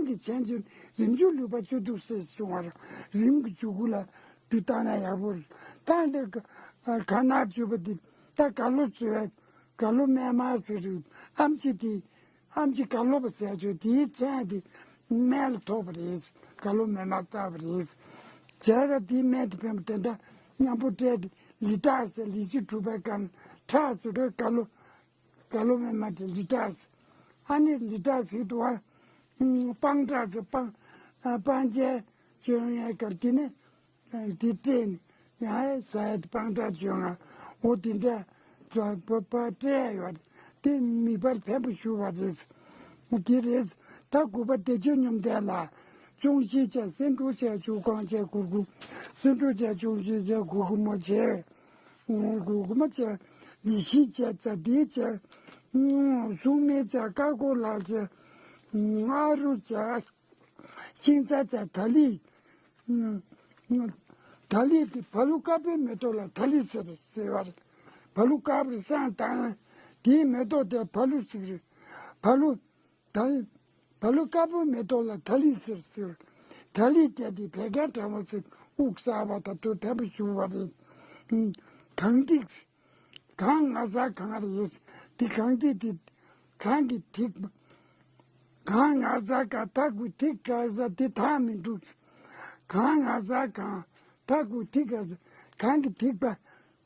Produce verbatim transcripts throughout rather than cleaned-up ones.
གི་མཚན་ཅན་རིམ་བྱུང་ལུས་པ་བཅུ་དྲུག་ཟེར་གསུང་བ་རེད། རིམ་གྱིས་འཇུག་གུ་ལ་དུས་བཏང་ན་ཡག་པོ་རེད། ད་འདི་ག་ནག་བཅུ་པ་འདི་ད་ག་ལོ་བཅུ་བའི་ག་ལོ་སྨན་མ་ཟེར་རེད། ཨམ་ཆི་དེ་ཨམ་ཆི་ག་ལོ་པ་ཟེར་ཆོག་དེའི་མཚན་དེ་སྨན་ལ་ཐོགས་པ་རེད། ག་ལོ་སྨན་མ་བཏགས་པ་རེད། བྱས་ཙང་དེའི་སྨན་དེ་ཕན་པ་དེ་འདྲ་མཉམ་པོ་སྤྲད་དེ་ལི་ཏག་ཟེར་ལི་ཅི་གྲུ་པའི་སྐམ་ཁྲག་ཟེར་བའི་ག་ལོ། ག་ལོ་མེ་མ་དེ་ལི་ཏག་ཟེར། ཨ་ནི་ལི་ཏག་ཟེར་འདུག་བ། སྤང་ཁྲག་ཟེར་སྤང་སྤང་རྒྱན་བྱོན་ཡས་གར་དེ་ནི་དེ་སྤྲད་ནས་ཡང་ཟ་ཡས་དེ་སྤང་ཁྲག་བྱོན་ང་འོ་དེ་འདྲ་ཙོ་པ་པ་སྤྲད་ཡོད་རེད། དེ་མིག་དཔེར་ཕན་པོ་ཞུ་བ་རེད། དེ་རེད། ད་དགུ་པ་བདེ་སྤྱོད་སྙོམས་ལྡན་ལ། ཅོང་ཞི་བྱས་སེ་འབྲུ་བྱས་ཆུ་སྒང་བྱས་གུར་གུམ། སེ་འབྲུ་བྱས་ཅོང་ཞི་བྱས་གུར་གུམ་མོ་བྱས། གུར་གུམ་བྱས། ལི་ཤི་བྱས་ཙ་དི་བྱས། སྲུང་མི་བྱས་ཀ་ཀོ་ལ་བྱས། ཨ་རུ་བྱས། ཤིང་ཚ་བྱས་ད་ལི། ད་ལི་དེ་བ་ལུ་དཀར་པོའི་མེ་ཏོག་ལ་ད་ལི་ཟེར་ཟེར་བ་རེད། བ་ལུ་དཀར་པོའི་བསང་བཏང་། དེའི་མེ་ཏོག་དེ་བ་ལུ་ཟེར་རེད། བ་ལུ། ད། བ་ལུ་དཀར་པོའི་མེ་ཏོག་ལ་ད་ལི་ཟེར་ཟེར། ད་ལི་བརྒྱད་དེ་བད་ཀན་གྲང་མོ་ཟེར་དབུགས་གསར་པ་དང་དོད་ཕན་པོ་ཞུ་བ་རེད། གངས་ཐིག་གངས་ང་ས་གངས་རེད། དེ་གངས་ཐིག་དེ་གངས་ཀྱི་ཐིགས་པ། གངས་ང་ས་གངས་ཐག་གུ་ཐིག་ག་ས་དེ་ཐག་མི་འདུག་གངས་ང་ས་གངས་ཐག་གུ་ཐིག་ག་ས་གངས་ཀྱི་ཐིགས་པ།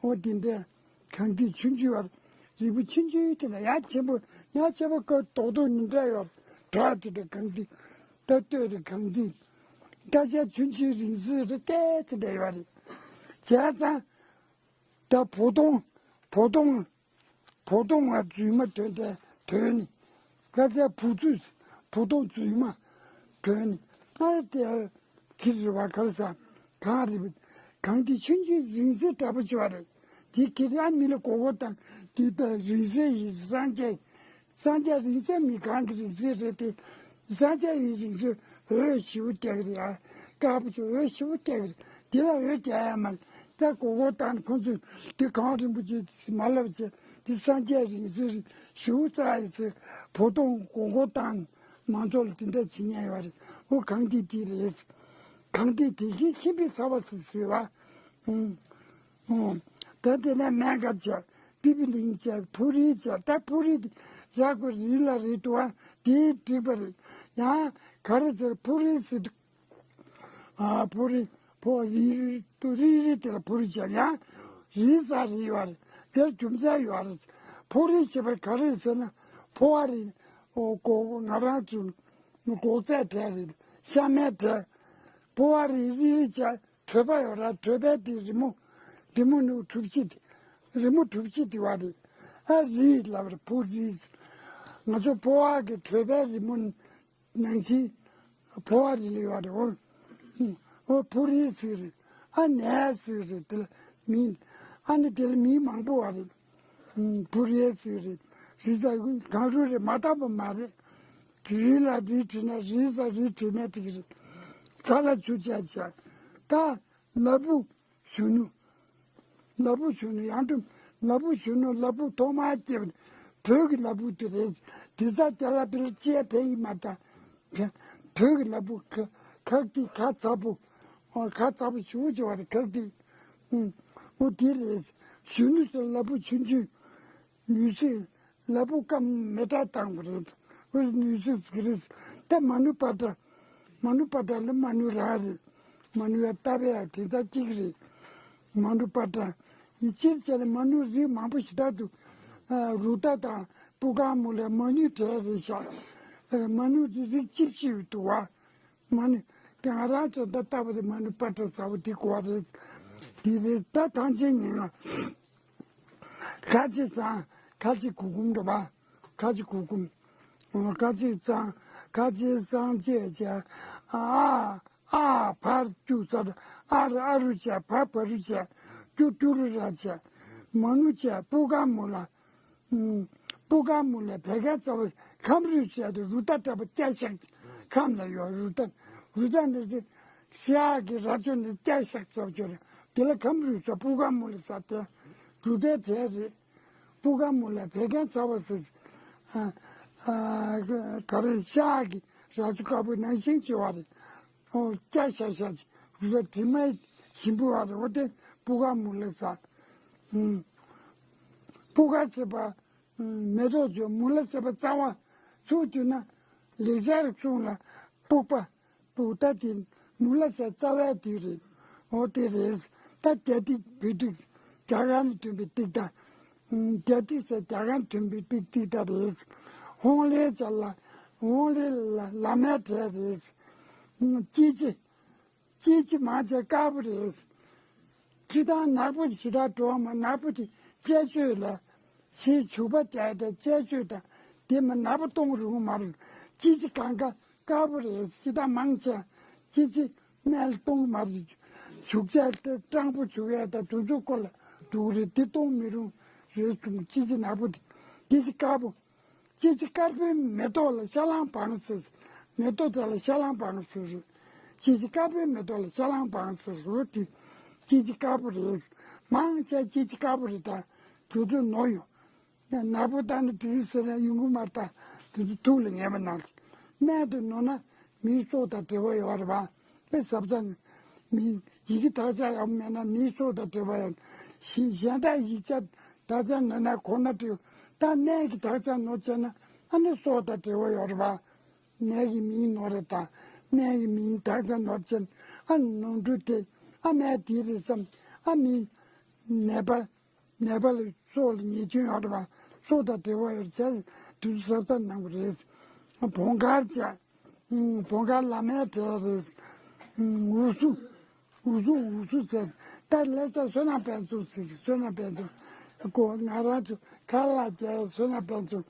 འོ་དེ་འདྲ། གངས་ཐིག་ཆུང་ཆུང་བར། རིལ་བུ་ཆུང་ཆུང་དེ་ལ་ཡ་ཆེན་པོ་ཡ་ཆེན་པོ་ཀ་རྡོག་རྡོག་ཉིན་འདྲ་ཡོད། གྲགས་དེ་འདྲ་གངས་ཐིག་ད་ལྟོས་རེ་གངས་ཐིག་ད་ཆ་ཆུང་ཆུང་རིང་བསྲེལ་རེ་བལྟས་དེ་འདྲ་ཡོད་རེད། བྱས་ཙང་། ད་བོ་དོང་། བོ་དོང་། བོ་དོང་བ་རྫུན་མ་དོན་དེ་དོན་ནི། ཀ་ཚ་བུ་ཚུ་བུ་ཐོང་རྫུན་མ་གོན་ནས་ཨ་དེ་ཁྱི་རི་བ་གར་ས་གང་རི་བ་གང་དེ་ཆུན་ཆུན་རིང་ཚེ་འདྲ་པོ་བྱོས་རེད། དེ་ཁྱི་རི་ཨ་མི་ལ་གོ་གོ་དང་དེ་ད་རིང་ཚེ་ཡི་སངས་རྒྱས་སངས་རྒྱས་རིང་ཚེ་མི་གང་གི་རིང་ཚེ་རེད་དེ། སངས་རྒྱས་ཡི་རིང་ཚེ་འོད་ཞི་བོ་རྒྱག་གི་རེད་ཨ། དཀར་པོ་ཆུ་འོད་ཞི་བོ་རྒྱག་གི་རེད། དེ་ལ་འོད་རྒྱག་ཡ་མ་རེད། ད་གོ་གོ་དང་ཁོང་ཚོས་དེ་གངས་རིན་པོ་ཆེ་མ་ལབ་བྱས་དེ་སངས་རྒྱས་རིང་བསྲེལ་ཞུ་ཙ་ཡི་ཚེ་བོ་དོང་གོ་གོ་དང་མང་ཚོགས་ལ་དེ་འདྲ་བྱེད་ཉན་ཡོད་རེད། འོ་གངས་ཏི་དེ་རེད། གངས་ཏི་དེ་བཞིན་ཁྱིམ་པའི་ཚ་བ་སི་སི་བ། ཨུམ། ཨུམ། ད་དེ་ནས་སྨན་ཁབ་བྱས་པི་པི་ལིང་བྱས་ཕུ་རི་བྱས་ད་ཕུ་རི་དེ་ཡག་པོ་རི་ལ་རི་དུ་བ་དེའི་འགྲིག་པ་རེད། ཡང་ག་རེ་ཟེར་ཕུ་རི་ཟེར། ཨ་ཕོ་རི་ཕོ་རི་རི་ཏུ་རི་རི་དེ་ལ་ཕོ་རི་བྱས་ཡང་རི་ས་རི་ཡོད་རེད། དེར་རྒྱུ་མཚན་ཡོད་རེད། ཕོ་རི་བྱེད་པར་ག་རེ་ཟེར་ན་ཕོ་བ་རི་ཨོ་གོ་ང་རང་ཚོ་གོག་རྫས་བྲལ་རེད། ཤ་མེད་བྲལ། ཕོ་བ་རི་རི་རི་བྱས་ཐོད་པ་ཡོད་ར་ཐོད་པའི་དེ་རི་མོ་རི་མོ་ནུ་གྲུ་བཞི་དེ་རི་མོ་གྲུ་བཞི་དེ་བ་རེད། ཨ་རི་ལབ་རེད་ཕོ་རི། ང་ཚོ་ཕོ་བ་གི་ཐོད་པའི་རི་མོ། ནང་བཞིན་ཕོ་བ་རི་ལ་ཡོད་རེད་འོ། འོ་ཕོ་རི་ཟེར་རེད། ཨ་ནས་ཟེར་རེད་དེ་ལ་མི། ཨ་ནི་དེ་ལ་མི་མང་པོ་བ་རེད། ཕོ་རི་ཟེར་རེད། རི་ས་གང་རུ་རེད་མ་བཏགས་པ་མ་རེད། རི་ལ་རི་བྲིས་ན་རི་ས་རི་བྲིས་ན་འགྲིག་རེད། ཚ་ལ་ཆུ་བྱས་བྱས་ད་ལ་ཕུག་གཞོན་ནུ། ལ་ཕུག་གཞོན་ནུ་ཡང་སྒྲུབ། ལ་ཕུག་གཞོན་ནུ་ལ་ཕུག་ཐོག་མར་སྐྱེས་པ་བོད་ཀྱི་ལ་ཕུག་དེ་རེད། དེ་ཚ་དེ་ལ་པིལ་ཅེས་ཕན་ཡིན་མ་ད། བོད་ཀྱི་ལ་ཕུག་ཁ་ཁག་ཏི་ཁ་ཚ་པོ། ཁ་ཚ་པོ་ཞུ་བ་བྱེད་བ་རེད་ཁག་ཏི། ཨོ་དེ་རེད། གཞོན་ནུ་ཟེར་ལ་ཕུག་ཆུང་ཆུང་། ནུས་ཤུགས་ལ་ཕུག་སྐམ་མེ་སྟག་བཏང་བ་རེད། ཨོ་ནུས་ཤུགས་ཟིག་རེད། ད་མ་ནུ་པ་ཏྲ། མ་ནུ་པ་ཏྲ་ལ་མ་ནུ་ར་རེད། མ་ནུ་ཡ་ཏ་པེ་ཡ་དེ་ད་གཅིག་རེད། མ་ནུ་པ་ཏྲ། ཡི་ཕྱིར་བྱས་ན་མ་ནུ་རིགས་མང་པོ་ཞིག་ད་འདུག་རུ་ཏ་དང་སྤུ་གང་མུ་ལ་མ་ནུ་བྲལ་རེད་ཤག་མ་ནུ་རིགས་གཅིག་ཅིག་འདུག་བ། མ་ནུ། དེ་ང་རང་ཚོ་ད་ལྟ་བུ་དེ་མ་ནུ་པ་ཏྲ་ཟ་བོ་དེ་གོ་བ་རེད། དེ་རེད་ད་ཐང་ཆེན་ཉིན་ལ། ཁ་ཆེ་ཚང་ཁ་ཆེ་གུ་གུམ་འགྲོ་བ། ཁ་ཆེ་གུ་གུམ། ཁ་ཆེ་ཚང་ཁ་ཆེ་ཚང་ཅེས་བྱ། ཨ་ཨ་ཕར་ཅུ་ཚར་ཨ་རུ་ཨ་རུ་བྱ་བ་བ་རུ་བྱ་ཅུ་ཅུ་རུ་ར་བྱ། མ་ནུ་བྱ་སྤུ་གང་མུ་ལ། སྤུ་གང་མུ་ལ་བད་ཀན་རྩ་བ་ཁམས་རུས་བྱས་ཏེ་རུ་ཏ་འདྲ་པོ་སྐྱ་ཤག་ཁམས་ལ་ཡོད་རུ་ཏ། རུ་ཏ་འདི་ཚེ་ཤ་གི་ར་ཅོ་འདི་སྐྱ་ཤག་རྩ་བ་ཅོ་རེད། དེ་ལ་ཁམས་རུས་ས་སྤུ་གང་མུ་ལ་ས་དེ་རུ་ཏའི་གྲས་རེད། སྤུ་གང་མུ་ལ་བད་ཀན་རྩ་བ་ཟེར། ག་རེ་ཤ་གི་ ར་ཅོ་དཀར་པོ་ནང་བཞིན་བྱེད་པ་རེད། ཨོ་སྐྱ་ཤ་ཤ་ཅིག་རུས་པ་དྲི་མ་ཞིམ་པོ་བ་རེད། འོ་དེ་སྤུ་ག་མུ་ལ་ཟ། ཨུམ། སྤུ་ག་ཟེར་བ། ཨུམ། མེ་ཏོག་ཅོ་མུ་ལ་ཟེར་བ་རྩ་བ། ཚུར་བསྡུས་ན་ལེགས་སྦྱར་གསུང་ལ་སྤུག་པ། སྤུག་ད་དེ་མུ་ལ་ཟེར་རྩ་བའི་དུས་རེད། འོ་དེ་རེད། ད་རྒྱ་ཏིག་བོད་ཏིག་རྒྱ་གར་ནས་ཐོན་པའི་ཏིག་ད། རྒྱ་ཏིག་ཟེར་རྒྱ་གར་ཐོན་པའི་པིག་ཏིག་ད་རེད། ཧོང་ལེ་ཅ་ལ། ཧོང་ལེ་ལ་ལ་མའི་གྲས་རེད། ཅི་ཅི། ཅི་ཅི་མ་ཅི་དཀར་པོ་རེད། ཅི་དང་ནག་པོ་ཞེ་དྲག་འགྲོ་བ་མ་ནག་པོ་དེ་དཔྱད་བརྗོད་ལ། ཕྱིའི་བྱུག་པ་རྒྱག་དང་དཔྱད་བརྗོད་དང་དེ་མ་ནག་པོ་གཏོང་རུང་མ་རེད། ཅི་ཅི་གང་ག་དཀར་པོ་རེད། ཅི་དང་མང་ཆེ་ཅི་ཅི་སྨན་གཏོང་མ་རེད། བྱུག་བྱས་ཏེ་སྤྲང་པོ་བྱུག་ཡས་དང་དུས་ཚོད་སྐོར་ལ་འགྲོ་གི་རེད། དེ་གཏོང་མི་རུང་རེད་གསུངས། ཅི་ཅི་ནག་པོ་དེ་དེ་ཅི་དཀར་པོ། ཅི་ཅི་དཀར་པོའི་མེ་ཏོག་ལ་ཤ་ལང་བང་ཟེར། མེ་ཏོག་དེ་ལ་ཤ་ལང་བང་ཟེར། ཅི་ཅི་དཀར་པོའི་མེ་ཏོག་ལ་ཤ་ལང་བང་ཟེར། འོ་དེ་ཅི་ཅི་དཀར་པོ་རེད། མང་ཆེ་ཅི་ཅི་དཀར་པོ་རེད། ད་དུས་ཚོད་ནོར་ཡོང་། ནག་པོ་བཏང་ནས་དེ་རིང་ཟེར་ན་ཡོང་གི་མ་རེད། ད་དུས་ཚོད་ཐུག་ལ་ངེས་པ་ནང་སྨན་དུ་ནོར་ན་མིའི་སྲོག་དང་འབྲེལ་བ་ཡོད་རེད་པ། དཔེ་གཟབ་གཟབ་ནས་མི་ཡི་གེ་དག་ཆ་ཡག་པོ་མེད་ན་མིའི་སྲོག་དང་འབྲེལ་བ་ཡོད། གཞན་གཞན་དག་ཡིག་ཆ་དག་ཆ་ནོར་ན་གོ་ན་འགྲིག་ད་སྨན་གྱི་དག་ཆ་ནོར་བྱས་ན་ཨ་ནི་སྲོག་དང་འབྲེལ་བ་ཡོད་རེད་པ། ནད་ཀྱི་མིང་ནོར་རེད། ད་སྨན་གྱི་མིང་དག་ཆ་ནོར་བྱས་ན་ཨ་ནི་ནོར་འཁྲུལ་དེ་ཨ་སྨན་དེ་རེད་བསམ། ཨ་མི་ནད་པ། ནད་པ་ལ་སྲོག་ལ་ཉེས་སྐྱོན་ཡོད་རེད་པ། སྲོག་དང་འབྲེལ་བ་ཡོད་ཟེར་དུས་ཚོད་གཟབ་གཟབ་གནང་དགོས་རེད། བོང་དཀར་བྱས། བོང་དཀར་ལ་མའི་གྲས་རེད། འུ་སུ། འུ་སུ་འུ་སུ་ཟེར། ད་ལས་ད་བསོད་ནམས་དཔལ་འཛོམས་ཟེར། བསོད་ནམས་དཔལ་འཛོམས། ཀོ་ང་རང་ཚོ་ཁ་ལག་བྱས་བསོད་ནམས་དཔལ་འཛོམས།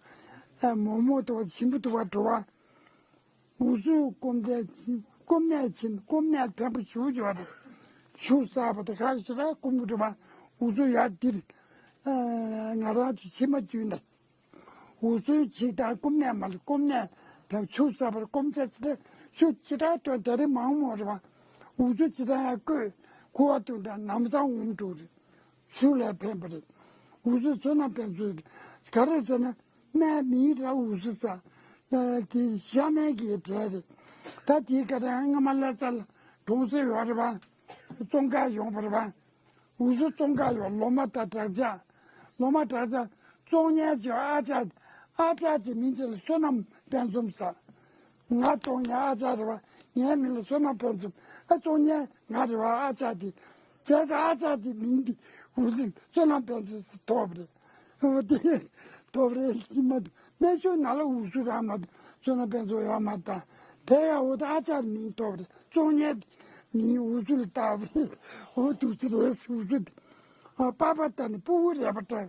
མོག་མོག་དུ་བ་ཞིམ་པོ་དུ་བ་འགྲོ་བ། འུ་ཚོའི་སྐོམ་དེ་སྐོམ་ནད་ཕྱིན། སྐོམ་ནད་ཕན་པོ་ཞུ་ཞུ་བ་རེད། ཆུ་ཟ་བ་དེ་ཁ་ཞེ་དྲག་སྐོམ་གི་འགྲོ་བ། འུ་ཚོ་ཡ་འདིར་ང་རང་ཚོ་ཕྱི་མ་བརྒྱུད་ནས་འུ་ཚོའི་ཅིག་དང་སྐོམ་ནད་མ་ལ་སྐོམ་ནད་དང་ཆུ་ཟ་བར་སྐོམ་ཚད་ཚད་ཆུ་ཅི་དྲག་ཐོན་དེ་རིང་མང་མོ་རེད་བ། འུ་ཚོ་ཅི་དང་ཡ་བསྐོས་ཁུ་བ་བཏུང་དང་ནམ་སང་འོང་འགྲོ་རེད། ཆུ་ལས་ཕན་པ་རེད། འུ་ཚོ་བསོད་ནམས་ཕན་ཚུན་ག་རེ་ཟེར་ན། སྨན་མིང་ར་འུ་སུ་ས། དེ་ཤ་སྨན་གྱི་གྲས་རེད། ད་དེའི་སྐབས་དང་སྔ་མ་ལྷ་ས་ལ་གྲོང་གསེབ་ཡོད་རེད་པ། བཙོང་ག་ཡོང་བ་རེད་པ། འུ་སུ་བཙོང་ག་ཡོང་། ལོ་མ་དང་དྲག་ཆ། ལོ་མ་དྲག་ཆ་བཙོང་མཁན་གྱི་ཨ་ཅག་ཨ་ཅག་དེ་མིང་དེ་ལ་བསོད་ནམས་དཔལ་འཛོམས་ས། ང་བཙོང་མཁན་ཨ་ཅག་རེད་པ། ངའི་མིང་ལ་བསོད་ནམས་དཔལ་འཛོམས། ཨ་བཙོང་མཁན་ང་རེད་པ། ཨ་ཅག་དེ། བྱས་ཙང་ཨ་ཅག་དེ་མིང་དེ་འུ་སུ་བསོད་ནམས་དཔལ་འཛོམས་སུ་ཐོབ་རེད། འོ་དེ་ཐོབ་རེད་ཤི་མ་འདུག་སྨན་ཆུང་ནང་ལ་འུ་སུ་རང་མ་འདུག་བསོད་ནམས་དཔལ་འཛོམས་ཡོད་མ་རེད། དེ་ཡང་འོ་ད་ཨ་ཅག་མིང་ཐོབ་རེད། བཙོང་མཁན་མིང་འུ་སུ་ལ་བཏགས་པ་རེད། འོ་འདུག་སེ་རེད། འུ་སུ་དེ། ཨ་པ་པ་ད་ནི་སྤུ་གུ་རེད་པ་འདྲ།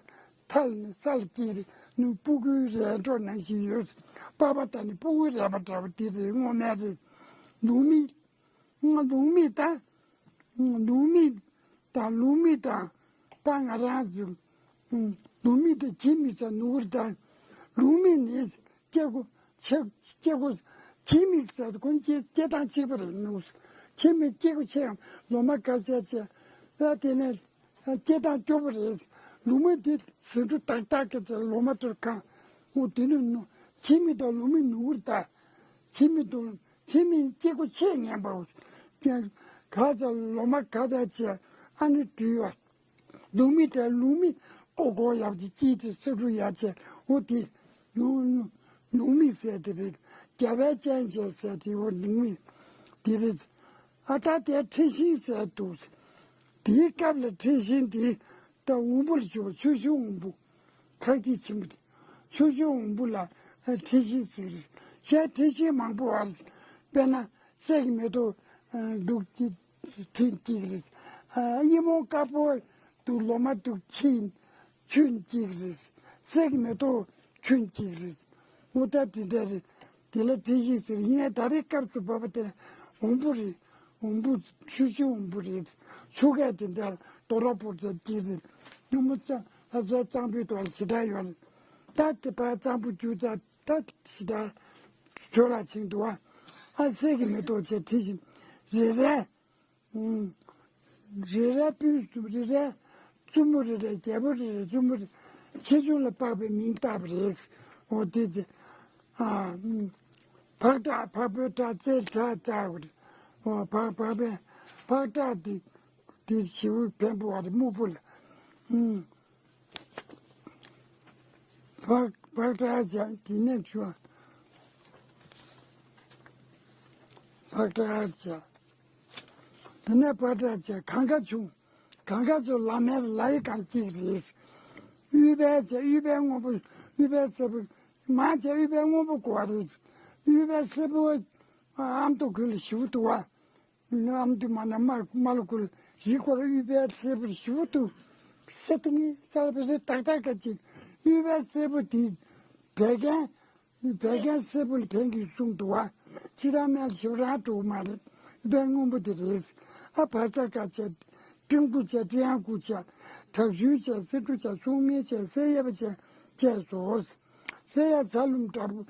ཐལ་ནི་ས་ལ་སྐྱེས་རེད། ནུ་སྤུ་གུའི་རལ་གྲོ་ནང་བཞིན་ཡོད། པ་པ་ད་ནི་སྤུ་གུ་རེད་པ་འདྲ་བ་དེ་རེད། སྔོ་སྨན་རེད། ལུག་མིག་ལུག་མིག་དང་། ལུག་མིག་དང་ལུག་མིག་དང་། ད་ང་རང་ཚོ་ལུག་མིག་དང་ཁྱི་མིག་ཟེར་ནུ་བུར་དང་། ལུག་མིག་ནི་སྐྱེ་སྒོ་ཆེ། སྐྱེ་སྒོ་ཁྱི་མིག་ཟེར་ཁོ་སྐྱེ་སྐྱེ་སྟངས་གཅིག་པ་རེད། ནུ་ཁྱི་མིག་སྐྱེ་སྒོ་ཆེ་ཡང་ལོ་མ་ཁ་ཤས་ཆེ་ཡང་དེ་ནས་སྐྱེ་སྟངས་སྐྱོ་པོ་རེད། ལུག་མིག་དེ་ཟེའུ་འབྲུ་ཏག་ཏག་གི་ཚེ་ལོ་མ་དེར་གང་འོ་དེ་ནི་ནུ་ཁྱི་མིག་དང་ལུག་མིག་ནུ་བུར་དང་། ཁྱི་མིག་དང་། ཁྱི་མིག་སྐྱེ་སྒོ་ཆེ་ངན་པ། ག་ཚ་ལོ་མ་ག་ཚ་ཆེ་ཨ་ནི་དུས་བ། ལུག་མིག་དང་ལུག་མིག་ཀོ་ཀོ་ཡག་ཅིག་ཅིག་དེ་ས་འབྲུ་ཡག་ཆེ་འོ་དེ། ལུག་ལུག་མིག་ཟེར་དེ་རེད། རྒྱ་བལ་ཅན་ཅན་ཟེར་དེ་འོ་ལུག་མིག་དེ་རེད། ཨ་ད་དེ་འཁྲི་ཤིང་ཟེར་འདུག་དེའི་སྐབས་ལ་འཁྲི་ཤིང་དེ་ད་འོམ་བུ་ལ་བྱུག་པ་ཆུ་ཤིང་འོམ་བུ། ཁག་ཅིག་ཆེན་པོ་དེ། ཆུ་ཤིང་འོམ་བུ་ལ་འཁྲི་ཤིང་ཟེར་རེད། གཞན་འཁྲི་ཤིང་མང་པོ་བར། དཔེར་ན་གསེར་གྱི་མེ་ཏོག་འདུག་ཅིག་འཁྲི་གཅིག་རེད། ཨ་ཡི་མོ་དཀར་པོ་འདུག་ལོ་མ་འདུག་ཁྱི་ཁྱུ་གཅིག་རེད། གསེར་གྱི་མེ་ཏོག་ཁྱུ་གཅིག་རེད། འོ་ད་དེ་འདྲ་རེད། དེ་ལ་འཁྲི་ཤིང་ཟེར། ཡིན་ཡང་ད་རེས་སྐབས་སུ་བབས་པ་དེ་འོམ་བུ་རེད། འོམ་བུ་ཆུ་ཤིང་འོམ་བུ་རེད། ཆུ་ཁ་དེ་འདྲ་རྡོ་ར་ཕོར་ཚ་གཅིག་རེད། སྔོན་མོ་ལྷ་ས་གཙང་པོའི་ཐོག་ལ་ཞེ་དྲག་ཡོད་རེད། ད་དེ་ཕར་གཙང་པོ་རྒྱུག་ཙང་ད་ཞེ་དྲག་བྲོ་ལ་ཕྱིན་འདུག་ཨ་གསེར་གྱི་མེ་ཏོག་ཆེ་འཁྲི་ཤིང་རེ་རེ། ཨུམ། རེ་རེ་སྤུན་གསུམ་རེ་རེ། བཙུན་མོ་རེ་རེ་རྒྱལ་པོ་རེ་རེ་བཙུན་མོ་རེ། ཆེ་ཆུང་ལ་དཔག་པའི་མིང་བཏགས་པ་རེད། འོ་དེ་དེ། ཨ། ཨུམ། ཕག་བྲག་ཕག་པའི་བྲག་རྩེ་བྲག་བྲག་གོ་རེད། ཨོ་ཕག་ཕག་པའི་ཕག་བྲག་དེ་དེ་ཞེ་པོ་བེམ་པོ་བ་རེད། སྨུག་པོ་ལ། ཨུམ། ཕག་ཕག་བྲག་བྱ་དེ་ནས་བྱུང་བ། ཕག་བྲག་བྱ། དེ་ནས་ཕག་བྲག་བྱ་གངས་དཀར་ཆུང་། གངས་དཀར་ཆུང་ལ་མེར་ལའི་གང་གཅིག་རེད། ཨུཏྤལ་བྱ་ཨུཏྤལ་སྔོན་པོ་ཨུཏྤལ་སེར་པོ། མར་བྱ་ཨུཏྤལ་སྔོན་པོ་གོ་བ་རེད། ཨུཏྤལ་སེར་པོ་ཨ་མདོ་ཁུལ་ལ་ཞེ་པོ་འདུག་བ། ཨ་མདོ་མ་ན་མ་མ་ལ་ཁུལ་རི་སྐོར་ཨུཏྤལ་སེར་པོ་ཞེ་པོ་འདུག་སེ་ཏིང་ངི་ས་ལ་བེ་སེ་ཏག་ཏག་ག་ཅིག་ཨུཏྤལ་སེར་པོ་དེ་བད་ཀན། བད་ཀན་སེར་པོ་ལ་བན་གྱིས་གསུངས་འདུག་བ། ཕྱི་རང་མལ་ཞིབ་རང་འགྲོ་མ་རེད། བན་སྔོན་པོ་དེ་རེད། ཨ་བ་ཚ་ཀ་བྱས། སྤྲིན་ཀུ་བྱས། སྤྲིན་ཡང་ཀུ་བྱས། དྲག་ཤུལ་བྱས། སེ་འབྲུ་བྱས། སྲུང་མི་བྱས། སེ་ཡབ་བྱས། བཅས་སོ། སེ་ཡ་ཚ་ལུམ་འདྲ་པོ་